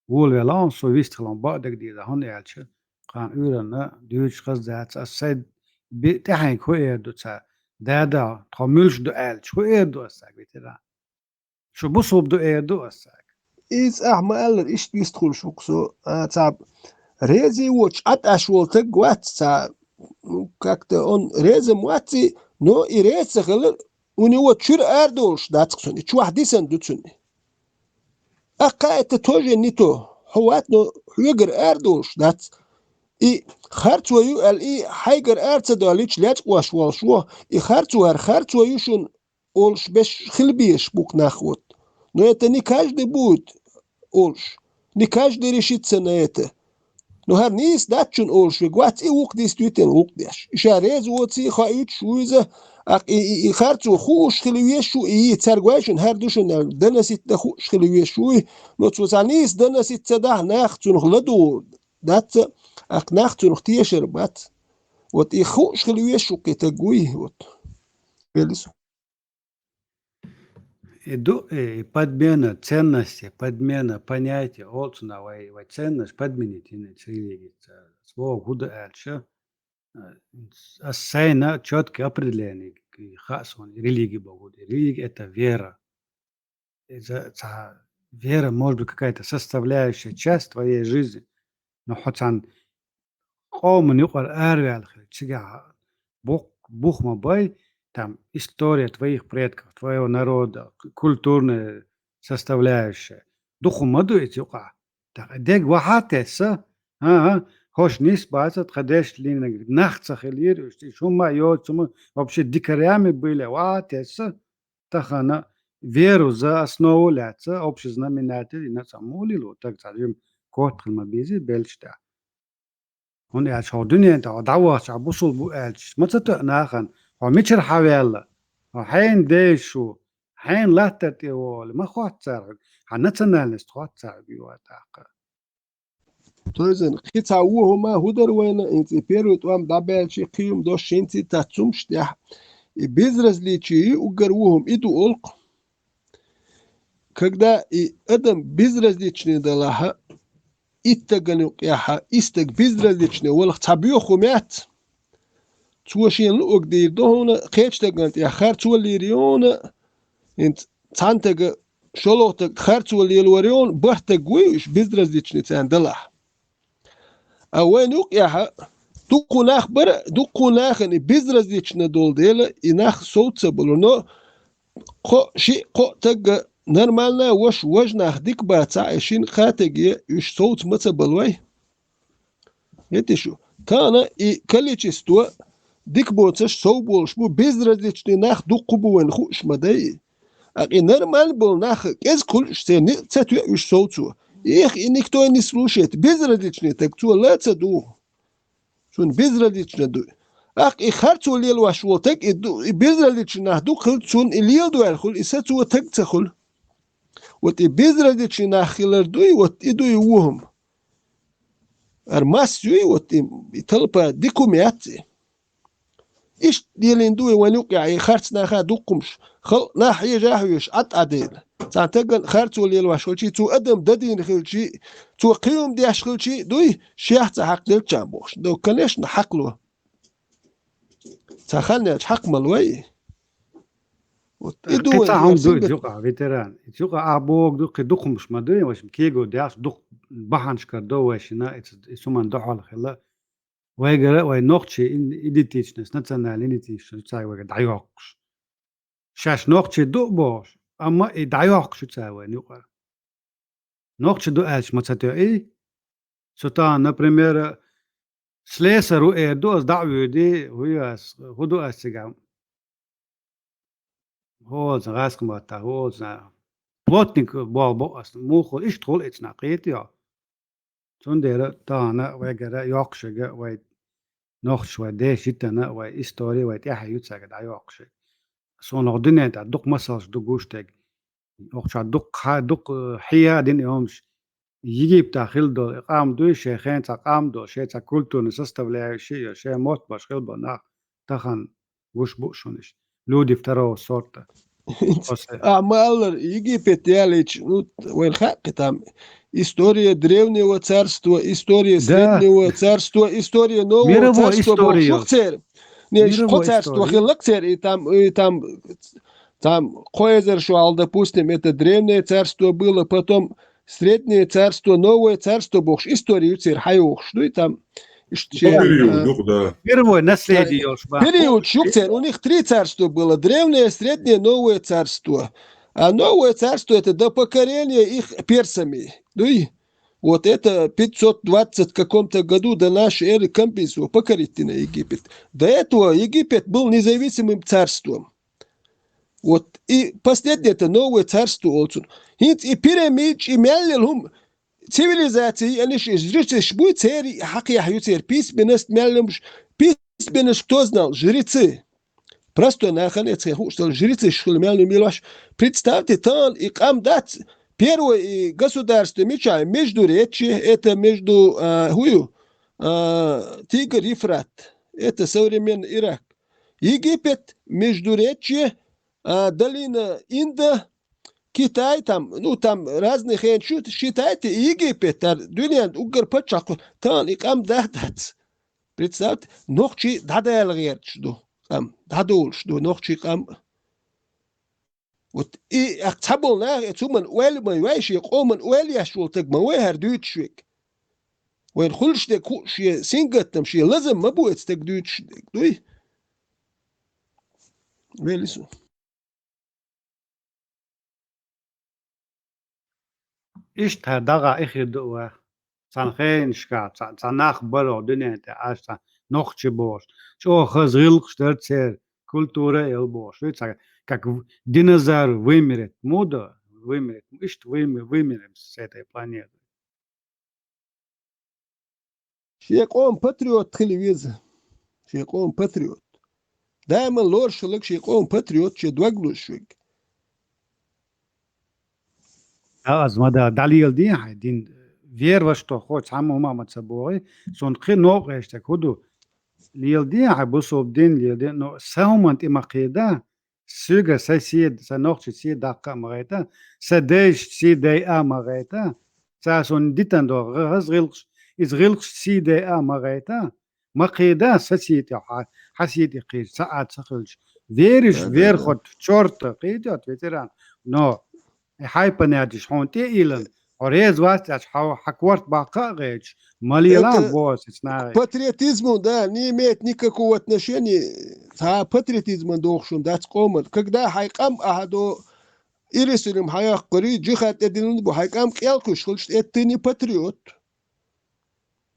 волавелла, со вистхилан бакъдерг дийр ду, хӀунда аьлча, кхана уьйранна дуьйцуш хаза дац, ас сайн би-, тӀаьхьенга хӀун эр ду ца, дада, тхо муьлш ду аьлча, хӀун эр ду ас цаьрга, ветеран? Шу бусулба ду эр ду ас цаьрга. Иза ахь ма-аллара, иштта вистхуьлуш ву-кх со, а, цхьа реза воцуш Ӏа тӀаш волу стаг вац, цхьа, ну, как-то он реза ма вац и, но и реза ца хилар, у него чуьра арадолуш дац-кх цунна, и чохь дисина ду цунна. Аккха это тоже не то. Хьо вац, но хьоьгара арадолуш дац. И харцо ю аьлла, и хьайгара ара ца долуьйтуш лечкъош волуш ву, и харцо хӀара харцо ю шуна, олуш беш хила безаш бу-кх нах вот. Но это не каждый будет олуш. Не каждый решится на это. Но хӀара нийса дац шуна олуш верг вац, и ву-кх действительно гӀуллакх деш. И ша реза воций, хоуьйтуш ву иза, аккха и, и, и харцо хууш хила везаш ву, и цаьрга вай шуна хӀара ду шуна аьлла, доносить дан хууш хила везаш вуй. Но цо цхьа нийса доносить ца дахь, нах цунах ладугӀур дац, аккха нах цунах тешар бац. Вот и хууш хила везаш ву кхин стаг вуй, вот. Велис. И ду, и подмена ценностей, подмена понятий, олу цунах вай, вай ценность подменить йина ца религица. Слово хӀун ду аьлча, э, ас сайна чёткое определение хаьа суна, и религи бохург. Религи — это вера. Иза цхьа Вера может быть какая-то составляющая часть твоей жизни, но хьо цхьан къоман юкъара араваьлла хилча, цигахь бух, бух ма бай, там история твоих предков, твоего народа, к-, культурная составляющая. Дукха ма ду иза юкъахь. ТӀаккха дег вахьа а тесса, а, а, хӀорш нийса бац тхан дешнийн нах ца хилира уьш, уьш хӀумма а йоцу, хӀумма вообще дикарями были, вахьа а тесса, тахана веру за основу лаьцна, общий знаменатель, и на самом деле, вот так, цхьа жим котхил ма бийзи, белча тӀехь. ХӀунда аьлча хьо дуьнен тӀе хьо дӀавахча, хьо бусул бу аьлча, ма ца тоьа нахана, хьо мичара хьаваьлла, хьо хьенан дайша ву, хьенан латтар тӀе волу, ма хоттац цара хьоьга, хьан национальность хоттац цара хьоьга, юха тӀаккха. Тойзан, кхин цхьа вон хӀума хӀун дара вайна, хӀинца и первый тӀом дӀабаьлча, кхин хӀума дош хӀинца а тац цу хӀумнаш тӀехь. И безразличие ю уггар вон хӀума, и ду олу-кх. Когда и адам безразличный далахь, итт стагана юкъехь, и стаг безразличный валахь, цхьа боьха хӀума яц. Цо шена луъург дийр ду хьуна, кхечу стагана тӀехь харцо лийр ю хьуна, хӀинца цхьана стага, шолгӀа стаг харцо лелор ю хьуна, бархӀ стаг вуй уьш безразличный царна далахь. А вайн юкъехь дуккха нах бара, дуккха нахана и безразлично долу дела, и нах совца ца балур. Но кхо, шиъ, кхо а стаг нормально, ваша, важа нах дика бацахь, и шина-кхаа стаге уьш совца ма ца балой. Хетий шу? Тахана и количество дика боцуш сов болуш бу, безразличный нах дуккха бу вайн хууш ма дай. Аккха и нормально болу нах кӀезиг хуьлуш, церан ницкъ ца тоьа уьш совцо. Их, и никто и не слушает. Безразличный стаг, цо ла ца дугӀу. Цунна безразлично ду. Аккха и харцо лелош волу стаг, и ду, и безразличный нах дукха хилча, цунна и леладо аьлла хуьлу, и сацо стаг ца хуьлу. Вот и безразличный нах хилар дуй, вот и дуй вон хӀума. Ара масса юй, вот и, и талпа дика хӀума яц и. Иштта лелийна ду и вайн юкъехь и харц наха дуккха хӀумаш. Халкъ нах хьежа а хьоьжуш, Ӏад Ӏадайла. Цхьана стагана харцо лелош хилчий, цо адам дадийна хилчий, цо кхин хӀума деш хилчий, дуй, шех цхьа хьакхделччан бохуш. Ну, конечно, хьакхало. Цхьа хан яьлча хьакха ма лой. Вот и ду кхин вайн цхьа хӀума ду сингат- иза юкъа, ветеран. Иза юкъа а боху ду, кхин дукха хӀумаш ма ду, вайшимма кего деш, дукха бахьанаш карадо вайшинна, и ц-, и суман дохьал хила. Вайгара, вай нохчий ин-, идентичность, национальная идентичность, цаьрга вайгара дӀайоккхуш. Шаьш нохчий ду а бохуш, амма и дӀайоккхуш ю цара вайн юкъара. Нохчий ду аьлча ма ца тоьа и? Со тахана, например, слесарь ву эр ду ас, дӀа а воьдий, хӀун ю ас, хӀун ду ас цигахь? ХӀу олу цхьа гӀаскхаматтахь, хӀу олу цхьа плотник болх бо ас, муха иштта хуьлу и цхьа кхетий хьо? Цундела тахана вайгара йоккхуш ерг вай нохчаш, вай дешан йитина, вай истори, вай тӀаьхье ю цаьрга дӀайоккхуш ерг. Суна хӀокху дуьнен тӀехь дукха масалш ду гуш дерг. ХӀокху чохь дукха хьа-, дукха, э, хьеа а дина и хӀумаш. Египтехь хилла долу и къам дуй, шайн хен цхьа къам долу, шайн цхьа культурный составляющая йолу, шайн мотт беш хилла болу нах тахана гуш бу шуна иштта. Люди второго сорта. После А, ма-аллара, Египет ялийча, ну, вайн хаьа кхин там. История древнего царства, история Да. среднего царства, история нового Мировой царства бохуш история. ю-кх церан. Не, Мировой кхо царство история. хилла-кх церан, и там, и там, там кхо эзар шо хьалха, допустим, это древнее царство было, потом среднее царство, новое царство бохуш история ю церан хьайохуш дуй там. Иштта Ну, шен, период, а, ну, да. Мировое наследие йолуш бан. Период ю-кх церан, у них три царства было: древнее, среднее, новое царство. А новое царство — это до покорения их персами. Дуй? Вот это пятьсот двадцать каком-то году до нашей эры компенсу покорить на Египет. До этого Египет был независимым царством. Вот и последнее — это новое царство олу цунах. ХӀинца и пирамидаш, и мел йолу хӀума, цивилизаций, и аниш, и жрецаш буй церан, хьакхехь ю церан письменность, мел йолуш, письменность кто знал? Жрецы. Простой нахана эцхен хууш долу жрецаш хила мел йолуш. Представьте, тахана и къам дац, первое и государство мичахь, Междуречье, это между, а, хӀун ю, а, Тигр, Ефрат, это современный Ирак. Египет, Междуречье, а, долина Инда, Китай там, ну, там разные хенаш ю, считайте, и Египет, тар дуьненан уггар паччахь кху-, тахана и къам да дац. Представьте, нохчий дӀадала гӀерташ ду къам, дӀадолуш ду нохчий къам. Вот и ах цхьаболу наха, э, цу ман ойла ма йой, шен къоман ойла еш волу стаг ма вай хӀара дуьйцуш верг. Вайн хуьлуш дерг хууш, шен сингаттам, шен лазам ма бу эцу стаг дуьйцуш дерг, дуй? Велису. Иштта хӀара дагӀа эхир ду вай. Цхьана хенашкахь, цхьа, цхьа нах бара дуьнен тӀе, аш цхьа нохчий бохуш. ЧӀогӀа хаза гӀиллакхаш дара церан, культура а ел бохуш. Вуьйцу, как в-, динозавр вымерет. Муха вымерет? Иштта выме-, вымерем с этой планеты. Шен къоман патриот хила веза. Шен къоман патриот. Даиман лоруш хиларг шен къоман патриот, шен дог луш верг. Аз ма да, дӀалеладе хьайн дин. Вер ваша тохо, цхьамма хӀума ма ца бохий, цунна кхин новкъа гӀерташ хӀу ду? Леладе хьайн бусалба дин, леладе, но сан хӀуманна тӀе ма кхийда, соьгара сан седа, сан нохчийн седа даккха а ма гӀайта, сан дайшна сий дайа а ма гӀайта, цара суна дитина долу гӀа-, хаза гӀиллакхаш, иза гӀиллакхаш сий дайа а ма гӀайта, ма кхийда сан сий тӀе хьа, хьан сий тӀе кхийча, ца а ца хилча. Вериш, да, да, да, верхот, чорта, кхийдот, ветеран. Но, и хьайн понятеш хьуна тӀе а йиллина, хьо реза вац аьлча, хьо хьан корта баккха а гӀерташ, ма лела а боху аса нахе. Патриотизму, да, не имеет никакого отношения. Цхьа патриотизман дохуш хӀума дац къоман. Когда хьайн къам ахьа до Иерусалим хьан яккхури, джихад тӀедиллина бу, хьайн къам кӀел кхуьйсуш хилча, это ты не патриот.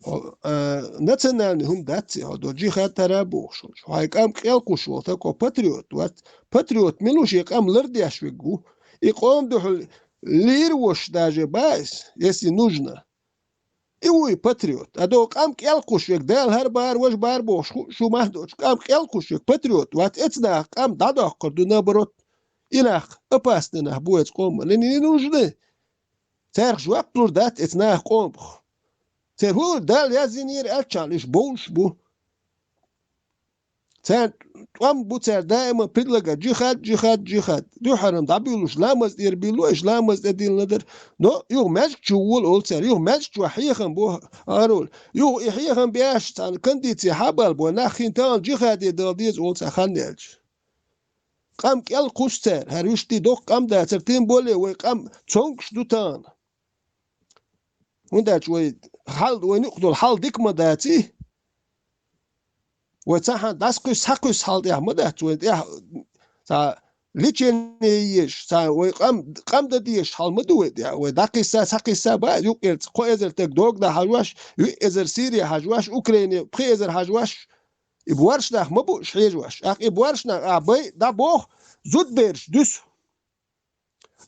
Хьо, а, национальный хӀума дац и, хьо до джихад тара бохуш хилча. Хьайн къам кӀел кхуьйсуш волу стаг хьо патриот вац. Патриот мила ву, шен къам лардеш верг ву. И къоман дуьхьал лийр вош даже бац, если нужно. И вуй патриот. А до къам кӀел кхуьйсуш верг, Дала хӀара бара, важа бара бохуш, шу мах доцуш, къам кӀел кхуьйсуш верг патриот вац, эцу наха къам дӀадоккхур ду, наоборот. И нах опасный нах бу эцу къоман. Не, не нужны. Царах жоп лур дац эцу наха къомах. Церан хӀур Дала яздинера аьллачхьана, уьш бовлуш бу. Царна тӀом бу цара даима предлагать: джихад, джихад, джихад. Дуьххьара-м дӀабуьйлуш, ламаз тӀера буьйлу, иш ламаз тӀедиллина дара. Но юха маьждиг чу вола олу цара, юха маьждиг чохь хьехам бу, арула. Юха и хьехам беш, царна кондици хьабалбо, нах хин тахана джихаде дала деза олу цара хан яьлча. Къам кӀел кхуьссу цара, хӀара вуьшта доккха къам дацара, тем более вай къам цомгуш ду тахана. ХӀунда аьлча вай хьал, вай юкъа долу хьал дика ма даций. Вай цхьаьхьана дӀасакхуьссу, схьакхуьссу хьал тӀехь ма дац, вай тӀехь цхьа лечение езаш, цхьа вай къам, къам дан дезаш хьал ма ду вай тӀехь. Вай дӀакхисса, схьакхисса бац, юккъерца кхо эзар стаг Догда хьажош, виъ эзар Сири хьажош, Украине пхи эзар хьажош, и боьрша нах ма бу уьш хьежош. ТӀаккха и боьрша нах, а, бай дӀабоху, зудабераш дуьсу.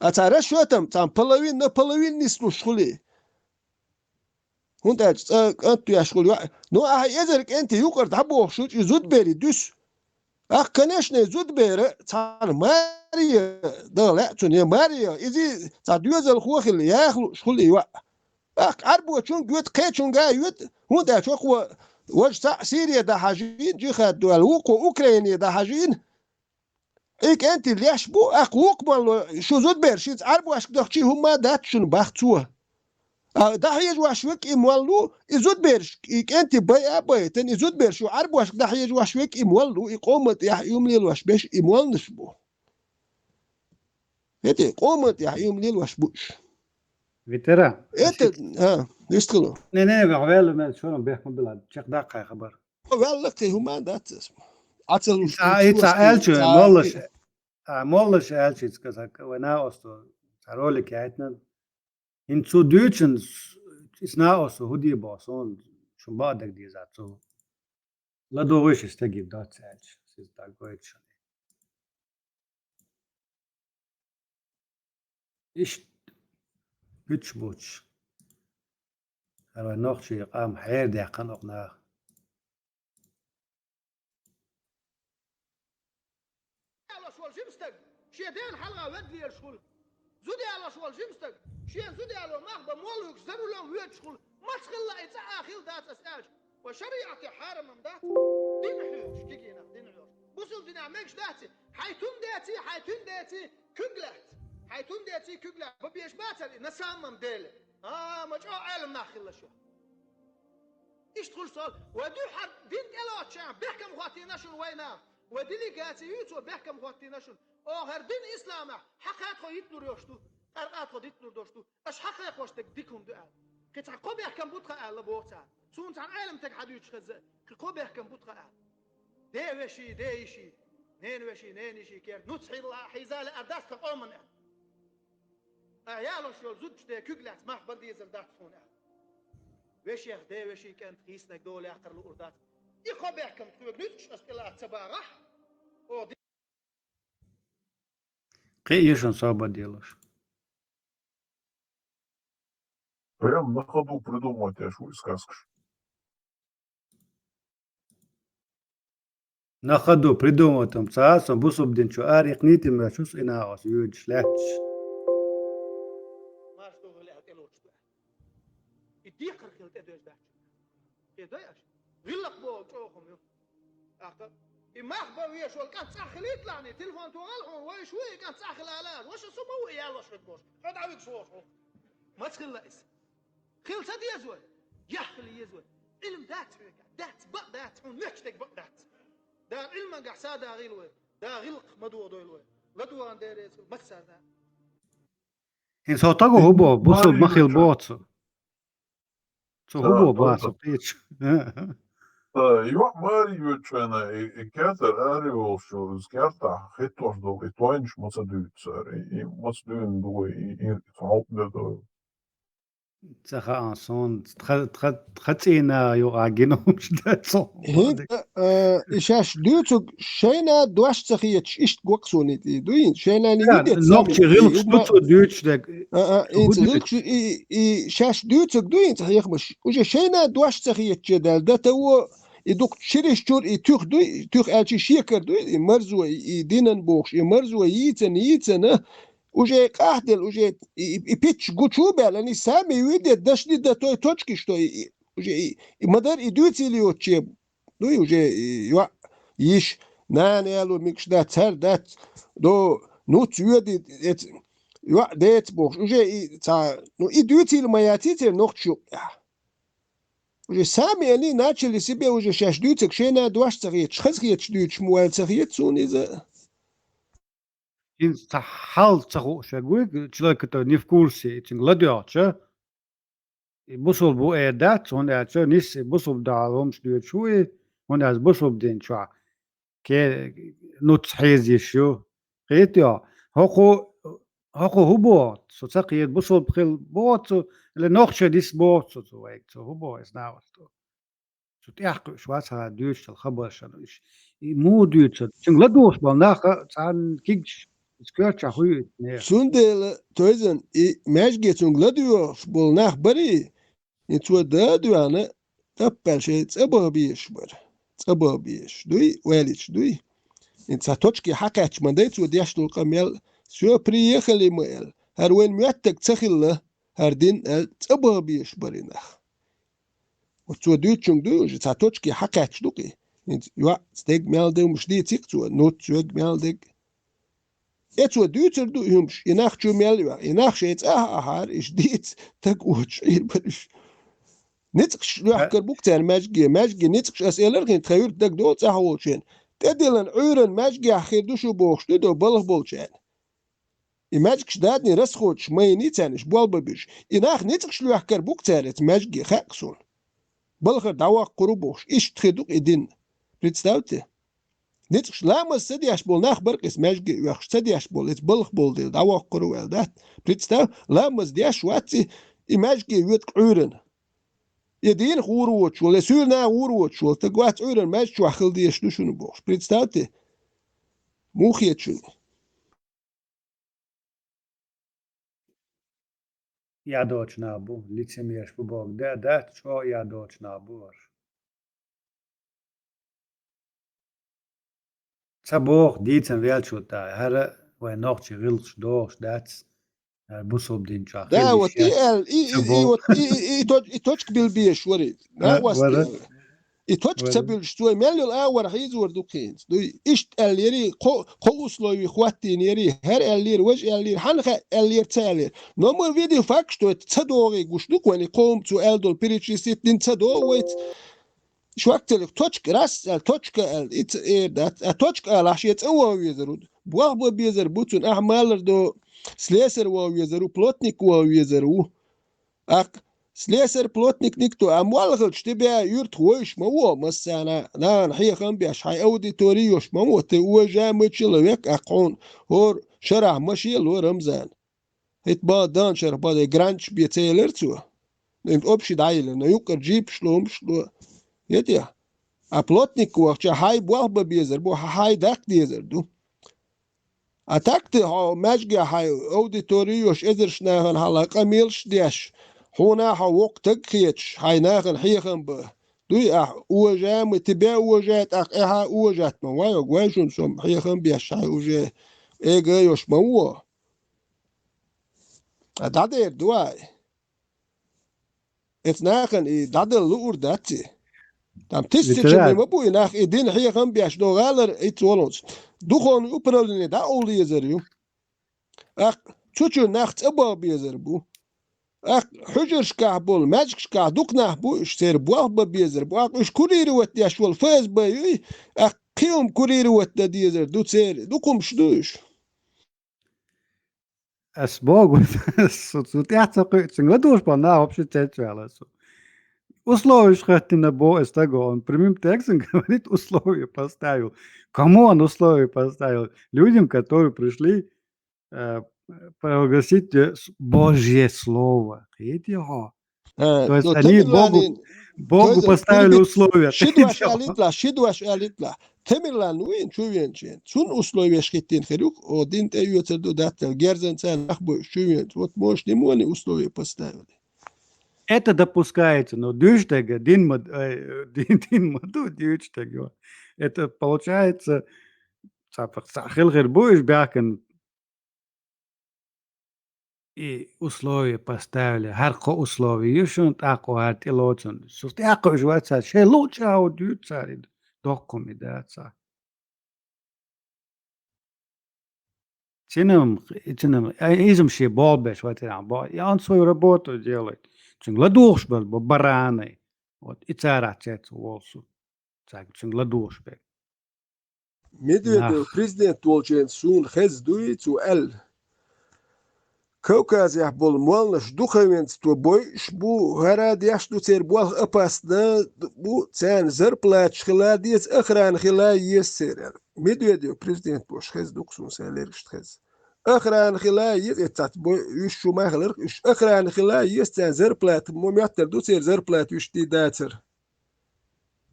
А цхьа расчётам, цхьа половина на половина нислуш хуьлий. ХӀунда аьлча цкъа кӀант тоьшна хуьлу йоӀ. Ну, ахьа эзар кӀентий юкъара дӀабохуш хилча, и зудаберий дуьсу. ТӀаккха, конечно, и зудабера цхьана маре дала лаьа цунна, я маре, иза цхьа доьзалхо хилла, яха лууш хуьлий йоӀ. ТӀаккха Ӏарбочунга йоьду, кхечунга а йоьду, хӀунда аьлча хӀокхо важа цхьаъ Сире дӀахьажийна, джихад ду аьлла, вукхо Украине дӀахьажийна. И кӀентий леш бу, аккха вукху молло, шу зудабераш, иза Ӏарбошка дахчий хӀумма а дац шуна, бах цо. А, дӀахьежош верг и молла ву, и зудабераш, и кӀентий байа а байтина, и зудабераш ю Ӏарбошка дӀахьежош верг и молла ву, и къоман тӀехь и хӀума лелош берш и молланаш бу. ХӀетий, къоман тӀехь и хӀума лелош бу уьш. Ветеран. Это, а, вистхило. Не, не, ваьлла мел шуна бехк ма билла, чекхдаккхай хабар. Ваьлла кхин хӀума дац ас. Ӏа ца луш, ца, ца аьлча, моллаш, а, моллаш аьлча, иза казак, вай накъосто, цхьа ролик яйтина. ХӀинца цо дуьйцина, иза накъосто хӀу де боху, суна шун бакъдерг деза цо. ЛадогӀийша стаге доцца аьлча, иза дӀагойту шуна. Иштта гучу буьтуш. ХӀара вайн нохчийн къам хьерадаьккхина окху наха. Алаш волу жима стаг, шен дена хьалха вед лелаш хуьлу. Зуда алаш волу жима стаг, шен зуда ало мах бан молуьгуш зарулам воьдуш хуьлу. Маца хилла и цӀа а хилла дац ас аьлча, ва шариӀате хьарамам дац. Дин хьоьхуш, кегийнах дин хьоьхуш. Бусул динехь мегаш дац и? Хьайн тун деций, хьайн тун деций, куьг лаьцна. Хьайн тун деций, куьг лаьцна. Бан беш бацара и, на самом деле. А, ма чӀогӀа Ӏелам нах хилла шу. Иштта хуьлу сол, вай дуьххьара дин тӀелоцучарна бехкам хӀоттийна шуна вайна. Вай делегаци юьйцо бехкам хӀоттийна шуна. Оха хӀара дин исламехь хьакхатхо йитлур йош ду, къаркъатхо дитлур дош ду. Аша хьакхайкхош дерг дика хӀума ду аьлла. Кхин цхьа кхо бехкам бу тха аьлла боху цара. Суна цхьана Ӏелам таг хьадуьйцуш хеза, кхин кхо бехкам бу тха аьлла. Ден веший, ден йиший, ненан веший, ненан йиший кер, нуц хьийза-, хьийза лаьар дац тхан къоман аьлла. Ткъа ялош йолу зудчу ден куьг лаьцна мах бан дезар дац тхуна аьлла. Вешех ден веший кӀентах йиснарг дола яккхар луур дац. И кхо бехкам тхоьга нуьцкъаш аса тӀелаца ца багӀахь, оха ди-, кхин а ешан собар делаш. Прям на ходу придумывать еш ву и сказкаш. На ходу придумывать ца, сан бусурба дин чу арекъ нийтим веш ву, и нагӀас йоьдуш лаьтташ. Марш догӀу лаьа тӀелоцуш ду. И декхар хила тӀедоьждац. Кхетий аша? ГӀиллакх боху чӀогӀа хӀума ю. ТӀаккха и мах бан веш волу кӀант цӀахь хилийта лахьний, телефон тохал хьуна, вайша ву и кӀант цӀахь хила ала, ваша со ма ву и ялош хӀуьтту бохуш. Хьо дӀавигаш вохуш ву. Маца хилла иза? Хила ца деза вай? Яхь хила еза вай. Ӏилма дац хьоьгахь, дац, бакъ дац, хьуна меттиг бакъ дац. Дала Ӏилмангахь сагӀа дагӀийла вай, Дала гӀиллакх ма догӀу дойла вай. ЛадогӀан дерриг массарна. ХӀинца хӀокху тӀаккха хӀун боху, бусурба ма хила боху цо? Цо хӀун боху боху, цо кхечу? Э, йоӀ маре йоьдучу хенахь, и, и кертара аре волуш, иза кертахь хӀиттош долу и тойнаш маца дуьйцу цара, и, и маца дуьйна ду, и, и, и хьалпа дер ду. Ца хаьа суна, тха, тха, тха цӀийнан юкъахь гина хӀумаш дац хьуна. ХӀинца, э, и шаьш дуьйцург шайна дош ца хеташ, иштта го-кх суна и тӀе, дуй? Шайна и дитина нохчийн гӀиллакхаш ду цо дуьйцуш дерг. А, а, хӀун хӀинца дуьйцу? ГӀиллакхаш, и, и шаьш дуьйцург дуй хӀинца хьехамаш. Уже шайна дош ца хеташ даьлла, дан таво, и дукха чириш чур, и туьха дуй, туьха аьлча шекар дуй, и марзо, и, и динан бохуш, и марзо йийцана, йийцана, уже къахьделла, уже и, и, и питча гучу баьлла, и сами вуьйде, дашни дан той, точкаш той, и, и, уже и, и ма-дарра и дуьйцийла йоцуче, дуй уже и йоӀ, йиш, нана яло мегаш дац, цара дац, до, нуц воьду, эца, йоӀ деца бохуш, уже и ца, ну, и дуьйцийла ма яций церан нохчаша юкъахь. Уже сами они начали себе уже шаьш дуьйцург шайна дош ца хеташ, хазахеташ дуьйцуш ма ваьлла ца хета суна иза. ХӀинца цхьа хьал ца хууш верг вуй, человек, который не в курсе, и цуьнга ладоьгӀча, и бусулба ву эр дац, хӀунда аьлча нийса и бусулба дуьхьал хӀумаш доьдуш ву и, хӀунда аьлча бусулба дин чохь ке-, нуц хьийза йиш ю. Кхетий хьо? ХӀокхо, хӀокхо хӀун боху? Со ца кхета, бусулба хила боху цо, или нохчо дис боху цо, цо вайга, цо хӀун боху, иза нахалла. Цу тӀехь кхуьуш вац хьан дуьйцуш долу хабаршна уьш. И муха дуьйцура? Цуьнга ладугӀуш болу нах а царна кигча, иза коьртачохь хуьйуьйту нехан. Цундела, тойзан, и маьжге цуьнга ладугӀуш болу нах барий, и цо да а доьгӀна, тӀаппаьлла шайн цӀа баха безаш бара. ЦӀа баха безаш. Дуй, ваьллачу дуй. И цхьа точке хьакхаьчча ма дай цо деш долу къамел, всё, приехали мы, аьлла. ХӀара вайн моьттург ца хилла, хӀара дин, аьлла, цӀа баха безаш бара и нах. Вот цо дуьйцучуьнга дуй уже, цхьа точке хьакхаьчча ду-кх и. ХӀинца йоӀ стегга мел дегӀ хӀумаш дийци-кх цо, нуц вега мел дегӀ. Э, цо дуьйцур ду и хӀумаш, и нах чу мел а веха, и нах шайн цӀахь а ахьара, иштта дийца, стаг воцуш Ӏийр бара уьш. Ницкъаш лоьхкур бу-кх царна маьжге, маьжге ницкъаш аса элира хӀинца тхан юьртан дага догӀу цӀахь волчу хенахь. ТӀедиллина Ӏуьйранна маьжгехь хир ду шу бохуш дуьйцу балха болчарна. И маьжгаш дадийна расходаш ма йиний царна, уьш болх бан буьйш. И нах ницкъаш лоьхкур бу-кх цара эца маьжге, хаьа-кх суна. Балхара дӀавоккхур ву бохуш, иштта хир ду-кх и дин. Представьте. Ницкъаш ламаз ца деш болу нах бара-кх эца маьжге оьхуш, ца деш болу, эца балха болу дела, дӀавоккхур ву аьлла дац. Представь, ламаз деш вац и, и маьжге воьду-кх Ӏуьйранна. И дийнахь гӀур воцуш волу, я суьйранна гӀур воцуш волу стаг вац Ӏуьйранна маьждиг чохь хила дезаш ду шуна бохуш. Представьте. Муха хета шуна? Ядочу нах бу, лицемерш бу боху, да, дац, чӀогӀа ядочу нах бу аша. Ца боху, дийцам велчу тӀехь, хӀара вайн нохчийн гӀиллакхаш догӀуш дац, хӀара бусулба дин чохь хила йиш яц. Да, вот и аьлла, и, и, и, вот и, и, и точ-, и точка билла безаш вара. Да, вара. И точка ца буьллуш, цо мел йолу агӀор хьийзор ду-кх хӀинца. Дуй, иштта аьллера, кхо, кхо условие хӀоттийнера, хӀара аьллера, важа аьллера, хьанна хаьа аьллера, ца аьллера. Но мы видим факт, что это ца догӀий гуш ду-кх вайна, и кхо хӀума цо аьлла долу перечислить дина ца догӀу вайца. Шуьга ца луш, точка, раз аьлла, точка аьлла, и ца эр дац, а точка алахь шен цӀа ваха везар ву. Болх бан безар бу цунна, ахь малар до, слесарь ваха везар ву, плотник ваха везар ву. Акх, слесарь, плотник никто, а молла хилча, тӀебеа юьртах вовзаш ма ву массарна, нахана хьехам беш, хьайн аудитори йолуш ма ву, ты уважаемый человек, акх хьуна хӀора шарахь машен ло, Рамзан. ХӀетта бан дан шарахь бан гранташ бен ца елира цо. Общий дӀайиллина, юккъара джипаш ло, хӀумаш ло. Я те? А плотник вахча хьайн болх бан безар бу, хьайн даккха дезар ду. А так ты хьо маьжгехь хьайн аудитори йолуш эзарш нахана хьалха къамелаш а деш, хьуна хьо воккха стаг хеташ, хьайн нахана хьехам бан. Дуй ахь уважаемый, тебя уважают, ахь эхьа уважать ма вай, вай шуна со хьехам беш, хьайн уже эго йолуш ма ву. А дӀадер ду вай. Эцу нахана и дӀадала луур дац и. Там тысячами ма бу и нах, и дина хьехам беш до гӀалара, и цолонца. Духовный управление дӀа а уллезар ю. Акх, цу чу нах цӀа баха безар бу. Акх, хьуьжаршкахь болу, маьжгашкахь дукха нах бу, уьш церан болх бан безар бу. Акх, уьш курировать деш волу ФСБ юй, акх, кхин хӀума курировать дан дезар ду церан, дукха хӀумаш ду уьш. Ас боху, со цу тӀехь ца кхуьу, цуьнга ладугӀуш бан нах вообще цецваьлла со. Условиеш хаттина боху ас таго, он прямым текстом говорит, условия поставил. Кому он условия поставил? Людям, которые пришли, э, провозгласить, э, с-, Божье слово. Кхетий хьо? Э, то есть ну, они Богу, Богу поставили условия. Ши дош алитлахь, ши дош алитлахь. Тамерлан ву вайн чу веанчу. Цунна условиеш хӀиттийна хир ю, о, дин тӀе оьцур ду, дац аьлла, герзан царна нах бу, чу веанчу. Вот, может, ему они условия поставили. Это допускается, но дуьйцу дерг, дин ма, э, дин, дин ма ду, дуьйцу дерг. Это получается, цхьа, цхьа хила хир бу, уьш баьхкина и условия поставили. ХӀара кхо условия ю шуна, тӀаккха хӀара тӀелоцун. Шу тӀаккха уьш вац цара, шайн луучу а ву дуьйцу цара и доккхуми дац. Цинам, и цинам, а, изам шен болх беш вацарахь бо-, и он свою работу делает. Цуьнга ладугӀуш бар, бо-, бараны. Вот, и царах цец волсу. Цаьрга цуьнга ладугӀуш бер. Медведев президент волчу хенахь суна хеза дуй, цо аьлла: Кавказехь болу молланаш духовенство бойуш бу, хӀара деш ду, церан болх опасно бу, царна зарплаташ хила деза, охрана хила еза церан. Медведев президент волуш хеза ду-кх суна, сайн лергашна хеза. Охрана хила еза, и цац бой, уьш шу ма хиларх, уьш охрана хила еза, царна зарплата, мо моьттар ду, церан зарплата уьш дийр дацара.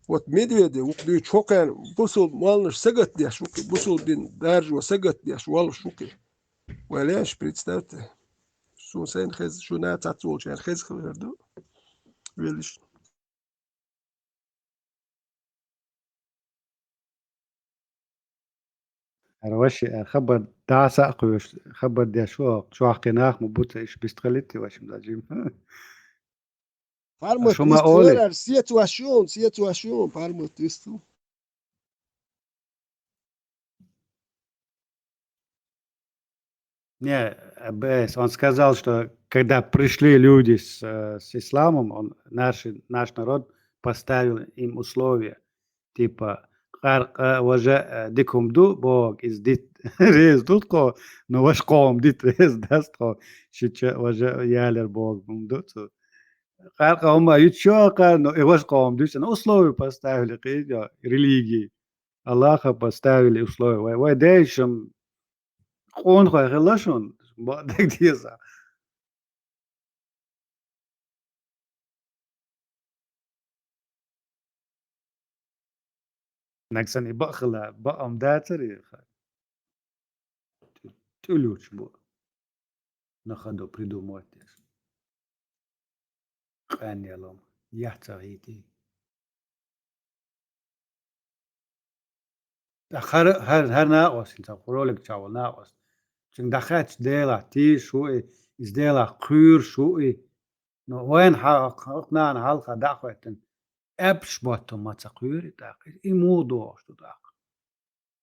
Вот Медведев ву-кх дуьйцу хӀокхарна бусулба молланаш сагатдеш ву-кх, бусулба дин даржо сагатдеш воллуш ву-кх. Вай леш, представьте. Суна сайна хеза, шуна цац волчарна хеза хилар ду. Веллиш. Ара ваши, ара хабар даса а кхуьуш, хабар деш ву, чохкхи нах ма бу ца иш бистхалитти вашим дажим. Пармат шу ма вистхилар оле. Ара сецваш юн, сецваш юн, пармат висту. Не, э, б-, он сказал, что когда пришли люди с, э, с исламом, он, наши, наш народ поставил им условия. Типа, къаркъа, важа, э, дика хӀума ду, боху, иза дита реза ду тхо, но ваша къоман дита реза дац тхо, шича важа ялар боху хӀума ду цо. Къаркъа хӀума ю чохка, но и ваша къоман дуьйцу, но условия поставили кхин, религии. Аллаха поставили условия. Вай, вай дайшам къонахой хила шуна, бакъдерг деза. Нагахь санна и бакъ хила, бакъ-м дацара и ха-, тӀу-, тӀулучу бу. На ходу придумать деш. Къаьнна ялом. Яхь ца хийтий. ТӀаккха хӀара, хӀара, хӀара накъост, хӀинца ролик чохь волу накъост. Цуьнга дӀахаьттачу Делах тийша ву и, иза Делах кхоьруш ву и. Но вайна хьа-, хӀокху нахана хьалха дӀа а хӀоьттина, аьрпаш боттун ма ца кхоьру и тӀаккха. И муха догӀуш ду тӀаккха?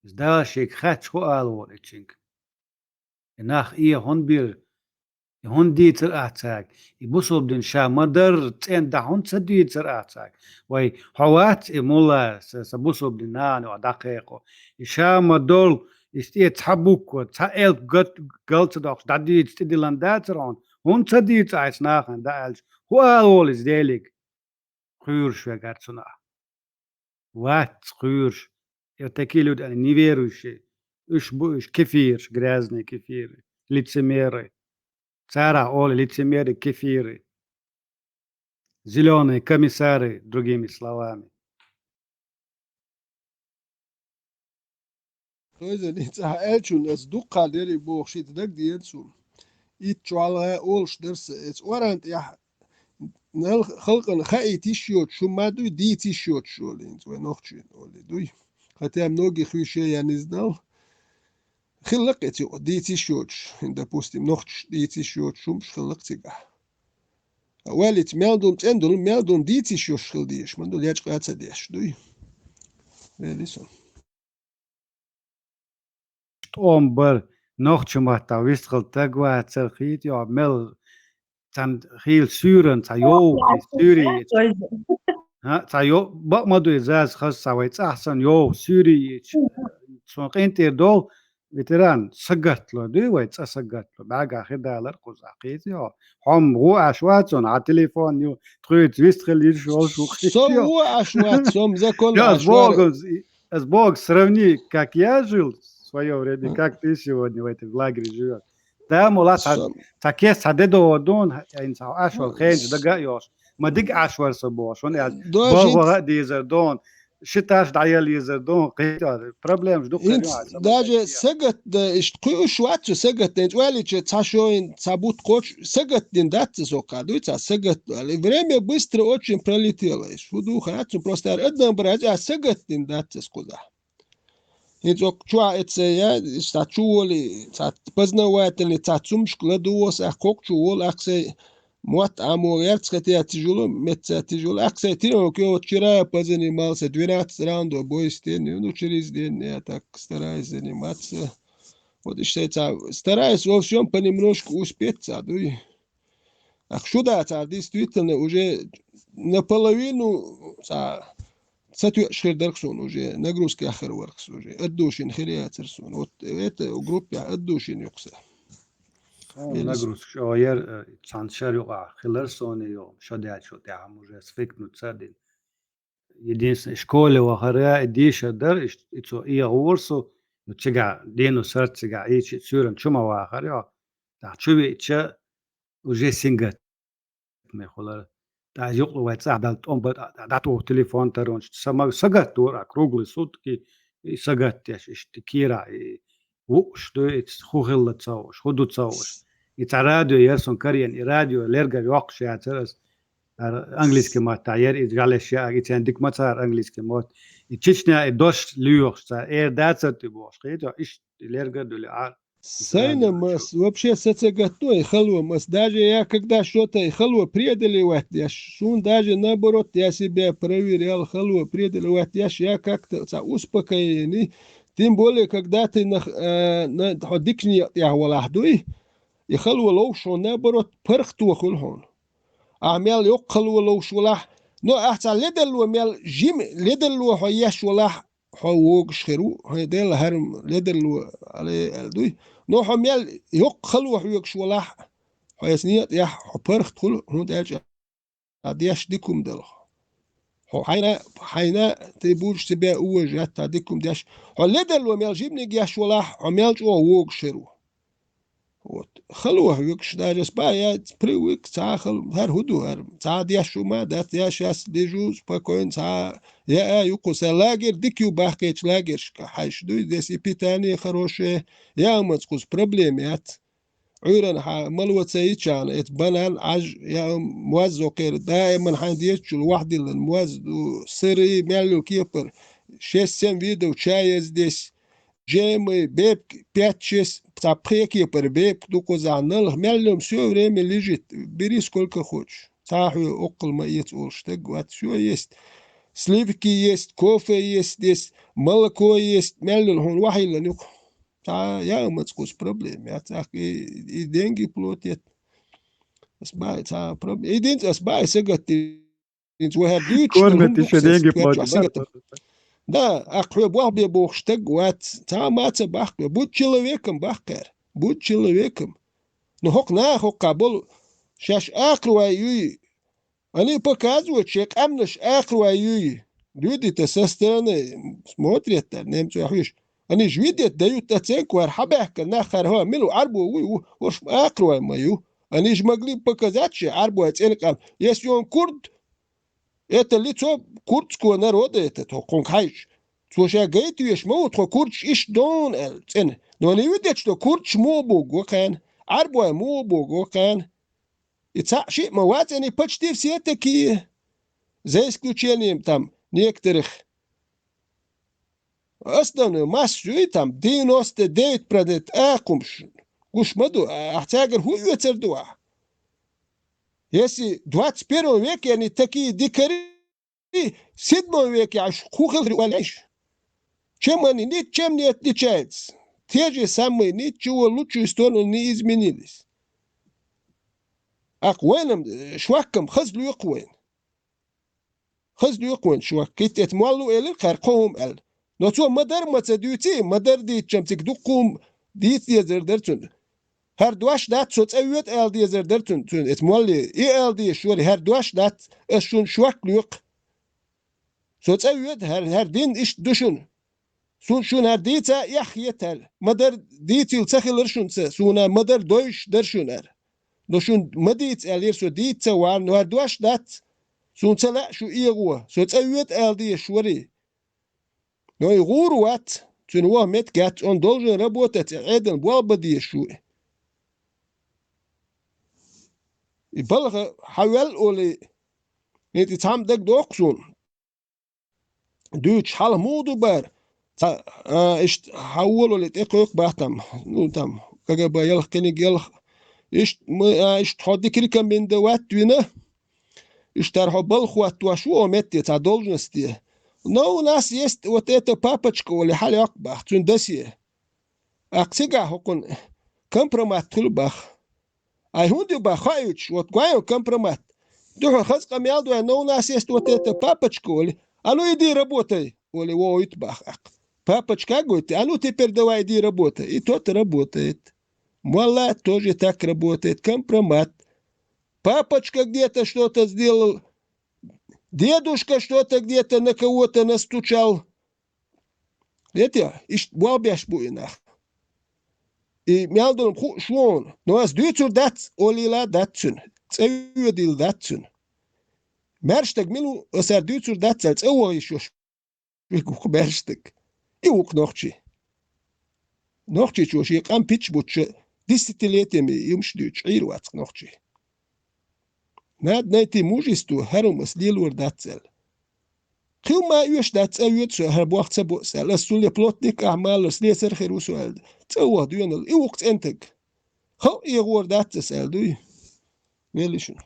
Иза Дала шега хаьтташ хӀун ала волу и цуьнга? И нах э хӀунда бира? И хӀунда дийцар ахь цаьрга? И бусалба дин ша ма-дарра цӀен да хӀунда ца дийцар ахь цаьрга? Вай, хьо вац и мулла, са, са бусалба дин нана йоӀ дӀакхайкхо. И ша ма-долу, и стӀе цхьа буква, цхьа элп гат-, гал ца доккхуш дӀадийца тӀедиллина дацара хьуна? ХӀунда ца дийца ахь нахана дӀааьлча? ХӀун ала волу иза Делига? Кхуьйруш вегар цунах. Вац кхуьйруш. Я такие люди, они неверующие. Уьш бу уьш кефираш, грязные кефиры, лицемеры. Цара олу лицемеры, кефиры. Зелёные комиссары, другими словами. Хоза, ница аьллачунна аса дуккха дерриг бохуш, итт даг деана суна. Итт чохь олуш дара сан, эца оран тӀехь нал халкъана хаийта йиш йоцуш, хӀума дуй, дийца йиш йоцуш олу хӀинца вай нохчийн олий дуй. Хотя многих вещей я не знал. Хилла-кх эца юкъа дийца йиш йоцуш, хӀин, допустим, нохчаш дийца йиш йоцуш хӀумаш хилла-кх цигахь. Валица мел долу, цӀена долу, мел долу дийца йиш йоцуш хила дезаш, ма долу ячкъа а ца деш дуй. Вели со. ТӀом бар, нохча маттахь вистхила таг вацара хийтта, йо, мел цхьана хийла суьйран цхьа йовха суьйре йича. ХӀа, цхьа йо-, бакъ ма дуй, заз хаза цхьа вай цӀахь санна йовха суьйре йича. Цунна къинтӀера долу ветеран сагатло дуй вай, цӀа сагатло. БӀаьргахь хи далар кхузахь хийтта, йо. Хьо-м гӀо Ӏаш вац хьуна, хьан телефон ю, тхуьйца вистхила йиш йолуш ву хийтта, йо. Со гӀо Ӏаш вац, со-м закон Ас Ӏаш вац. Богу, ас Бог сравни, как я жил в своё время, как ты сегодня в этом лагере живёшь. Да, мула, цхьа, цхьа кес цхьа де догӀу дуна, хьайна цхьа Ӏаш вара хенчу дага а йолуш. Ма дика Ӏаш вара со бохуш, хӀунда аьлча, боху а дезар дуна, ши таш дӀаяла езар дуна, кхин а проблемаш ду кхин а. Даже сагатдан, иштта кхуьуш вац цу сагатдан, валича цхьа шоин, цхьа бутт кхочу, сагатдина дац со кхаьдуй, цхьа сагатдан. Время быстро очень пролетело, иштта фу ду хац, просто ар адам бара, а сагатдина дац со кхузахь. ХӀинца оцу чохь эццея, цхьа чу волий, цхьа познавательный, цхьа цумашка ладугӀо аса, кхокху чу волу ахьа сай мотт Ӏамо гӀерца хетта тижула, меца тижула, ахьа сай тиран кхио чира поздно мал сай двенадцать раундов бой стен, ну, через день я так стараюсь заниматься. Вот и сай цхьа стараюсь во всём понемножку успеть цхьа дуй. Ах, шу да цара действительно уже наполовину ца, ца тоьаш хир дара суна уже, нагрузка яххар вара уже. Отдушина хир яцара суна. Вот это группе отдушина юкъа са. Нагрузка шо яр, э, цхьана шар юкъа хилар суна йо, шо даьчул тӀаьхьа уже свыкнуться дина. Единственное, школе вахара, и дийша дара, и, и цо эгӀора со, ну, цигахь, дено сарт цигахь, и чи суьйран чу ма вахара, йо. Тахь чу веача, уже сингат мехула. ТӀаккха юкъа вай цӀахь дала тӀом бан, дӀатуху телефон тарончу. Сама-, сагатдора, а, круглые сутки, и сагатдеш, иштта кира, и вууш ду, и хӀун хилла ца хууш, хӀун ду ца хууш. И цхьа радио яра сон карийна, и радио лергара йоккхуш яцара ас. Ара английский маттахь яра, и жӀалеш яа, и цхьаьна дика ма цара английский мотт. И Чечня, и дош лоьхуш цара, эр дацар ти бохуш, кхетий, иштта и лергара дуьллу Ӏар. Сайна мас, вообще са ца гатдо и хало мас. Даже я когда что-то и хало преодолевать деш, суна даже наоборот, я себя проверял, хало преодолевать деш, я как-то ца успокоение. Тем более, когда ты на, э, на, хьо дикане тӀехь валахь дуй, и хало ловш хьуна, наоборот, паргӀато хуьлу хьуна. Ахьа мел йоккха хало ловш валахь, но ахьа цхьа ледарло мел жима, ледарло хьо еш валахь, хьо вогуш хир ву, хьайн Делан хӀара ледарло алий аьлла дуй. Но хьо мел йоккха хало хьоьгуш валахь, хьо эца некъа тӀехь, хьо паргӀат хуьлу, хӀунда аьлча а деш дика хӀума дала хьо. Хьо хьайна, хьайна тӀе будеш ца беа уважать а дика хӀума деш. Хьо ледарло мел жиманиг еш валахь, хьо мел чӀогӀа вогуш хир ву. Вот. Хало хьоьгуш даже ас баья привык, цхьа хала, хӀара хӀун ду хӀара? Цхьа деш хӀума дац, я щас лежу спокойно, цхьа я а юккъу сан лагерь дика ю бахкечу лагерьшка хьаьжча дуй, здесь и питание хорошее, я амаца кхуза проблема яц. Ӏуьйранна хьан малва ца йичахьана, эца банан, Ӏаж, я ам моз окхера, даиман хьайн дезачул вахдиллан моз ду, сыры, мел йолу кепара, шесть-семь видов чая здесь, джемы, бепиг, пять-шесть, цхьа пхе кепара бепиг ду кхузахь, налх, мел йолу всё время лежит, бери сколько хочешь. Цхьа хьоьга оккхал ма эца олуш стаг вац, всё есть. Сливки есть, кофе есть здесь, молоко есть, мел йолу хьуна вахдиллан юкъа. Цхьа я амаца кхуза проблема яц, ахь и, и деньги платят. Ас бай, цхьа проблема. Единственное, ас бай сагатти. Инц вай хӀара дуьйцуш Кормет дара, иши хӀума деньги буксас платит, кхача да? Сагатта. Да, а хьо болх бе бохуш стаг вац, цхьа а ма ца баккха, будь человеком баккхар, будь человеком. Ну, хӀокху наха хӀокху болу, шаьш акхарвай юй, они показывают, шайн къаьмнаш акхарвай юй. Люди-то со стороны смотрят, да, немцой хьуьш. Они же видят, дают оценку, хӀара хьабаьхкина нах хӀара хӀо, мила ву, Ӏарбо вуй ву, хӀорш акхарвай ма ю. Они же могли показать, шайн Ӏарбой цӀена къам. Если он курд, это лицо курдского народа, это тхо кхунга хьаьжча. Цо ша гайта веш ма ву тхо курдаш иштта дона аьлла цӀена. Но они видят, что курдаш муха богу кхана, Ӏарбой муха богу кхана. И цхьаъ шиъ ма вац, они почти все такие. За исключением там некоторых. Основной масса юй там, девяносто девять процентов акхумаш гуш ма ду, ахь цаьргара хӀун оьцур ду ахь? Если в двадцать первом веке они такие дикари, в седьмом веке ахь хӀун хилла ю аьлла аьлча? Чем они, ничем не отличаются. Те же самые, ничего, лучшую сторону не изменились. Акх вайна-м, э, шуаккам хаза лоькху вайна. Хаза лоькху вайна шуакка. Кхетта эца молло элира кхара кхо хӀума аьлла. Но цо ма-дарра ма ца дуьйций, ма-дарра дийцича-м цига дуккха хӀума дийца дезар дара цунна. ХӀара дош дац, со цӀа воьду ала дезар дара цунна, цунна эца молле. И ала дезаш вара, хӀара дош дац, ас шуна шуак лоькху. Со цӀа воьду, хӀара, хӀара дин иштта ду шуна. Суна шуна хӀара дийца эхь хета хӀара. Ма-дарра дийцийла ца хилира шуна ца, суна ма-дарра довзуш дара шуна хӀара. Но шуна ма дийца аьллера, со дийца ца вара, но хӀара дош дац. Суна ца лаьа шу эгӀо, со цӀа воьду ала дезаш варий. Но и гӀур вац, цуьнан ваха меттиг яц, он должен работать, и Ӏедална болх бан дезаш ву и. И балха хьан ваьлла олий, хӀинца и цхьамма дагадоккху суна. Дуьйцуш хьалха муха ду бара? Цхьа, а, иштта хьан волале тӀекхойкху бах там, ну, там, КГБ ялх, кхиниг ялх. Иштта, ма, а, иштта хьо дика рекомендовать вина. Иштта хьо балха хӀоттош ву о метте, цхьа должность де. Но у нас есть вот эта папочка, олий хьалайоккху бах, цуьнан досье. Акх цигахь хӀокхуьнан компромат хуьлу бах. Ай хӀунда ю бах хоуьйтуш, вот гой компромат. Дуьхьа хаза къамел дой, но у нас есть вот эта папочка, олий. А ну иди работай, олий, вохуьйту бах акх. Папочка а гойту, а ну теперь давай иди работай. И тот работает. Молла тоже так работает. Компромат. Папочка где-то что-то сделал. Дедушка что-то где-то на кого-то настучал. Эти, иштта болх беш бу и нах. И мел долу хууш ву хьуна. Но ас дуьйцур дац, олийла дац цуьнан. ЦӀа воьдийла дац цуьнан. Маьрша стаг мила ву, аса дуьйцур дац аьлла, цӀа вогӀийша йолуш ву-кх маьрша стаг. И ву-кх нохчи. Нохчичо шен къам пич бучча десятилетиями юмаш дуьйцуш Ӏийр вац-кх нохчи. Надо найти мужество, хӀара хӀума ас лелор дац аьлла. Кхин ма оьшуш дац, цӀа воьду со, хӀара болх ца бо ас аьлла. Ас цул плотник ахь ма аллара, слесарь хир ву со аьлла. ЦӀа ваха доьналла, и ву-кх цӀена стаг. Халкъ эгӀор дац ас аьлла дуй? Велла шуна.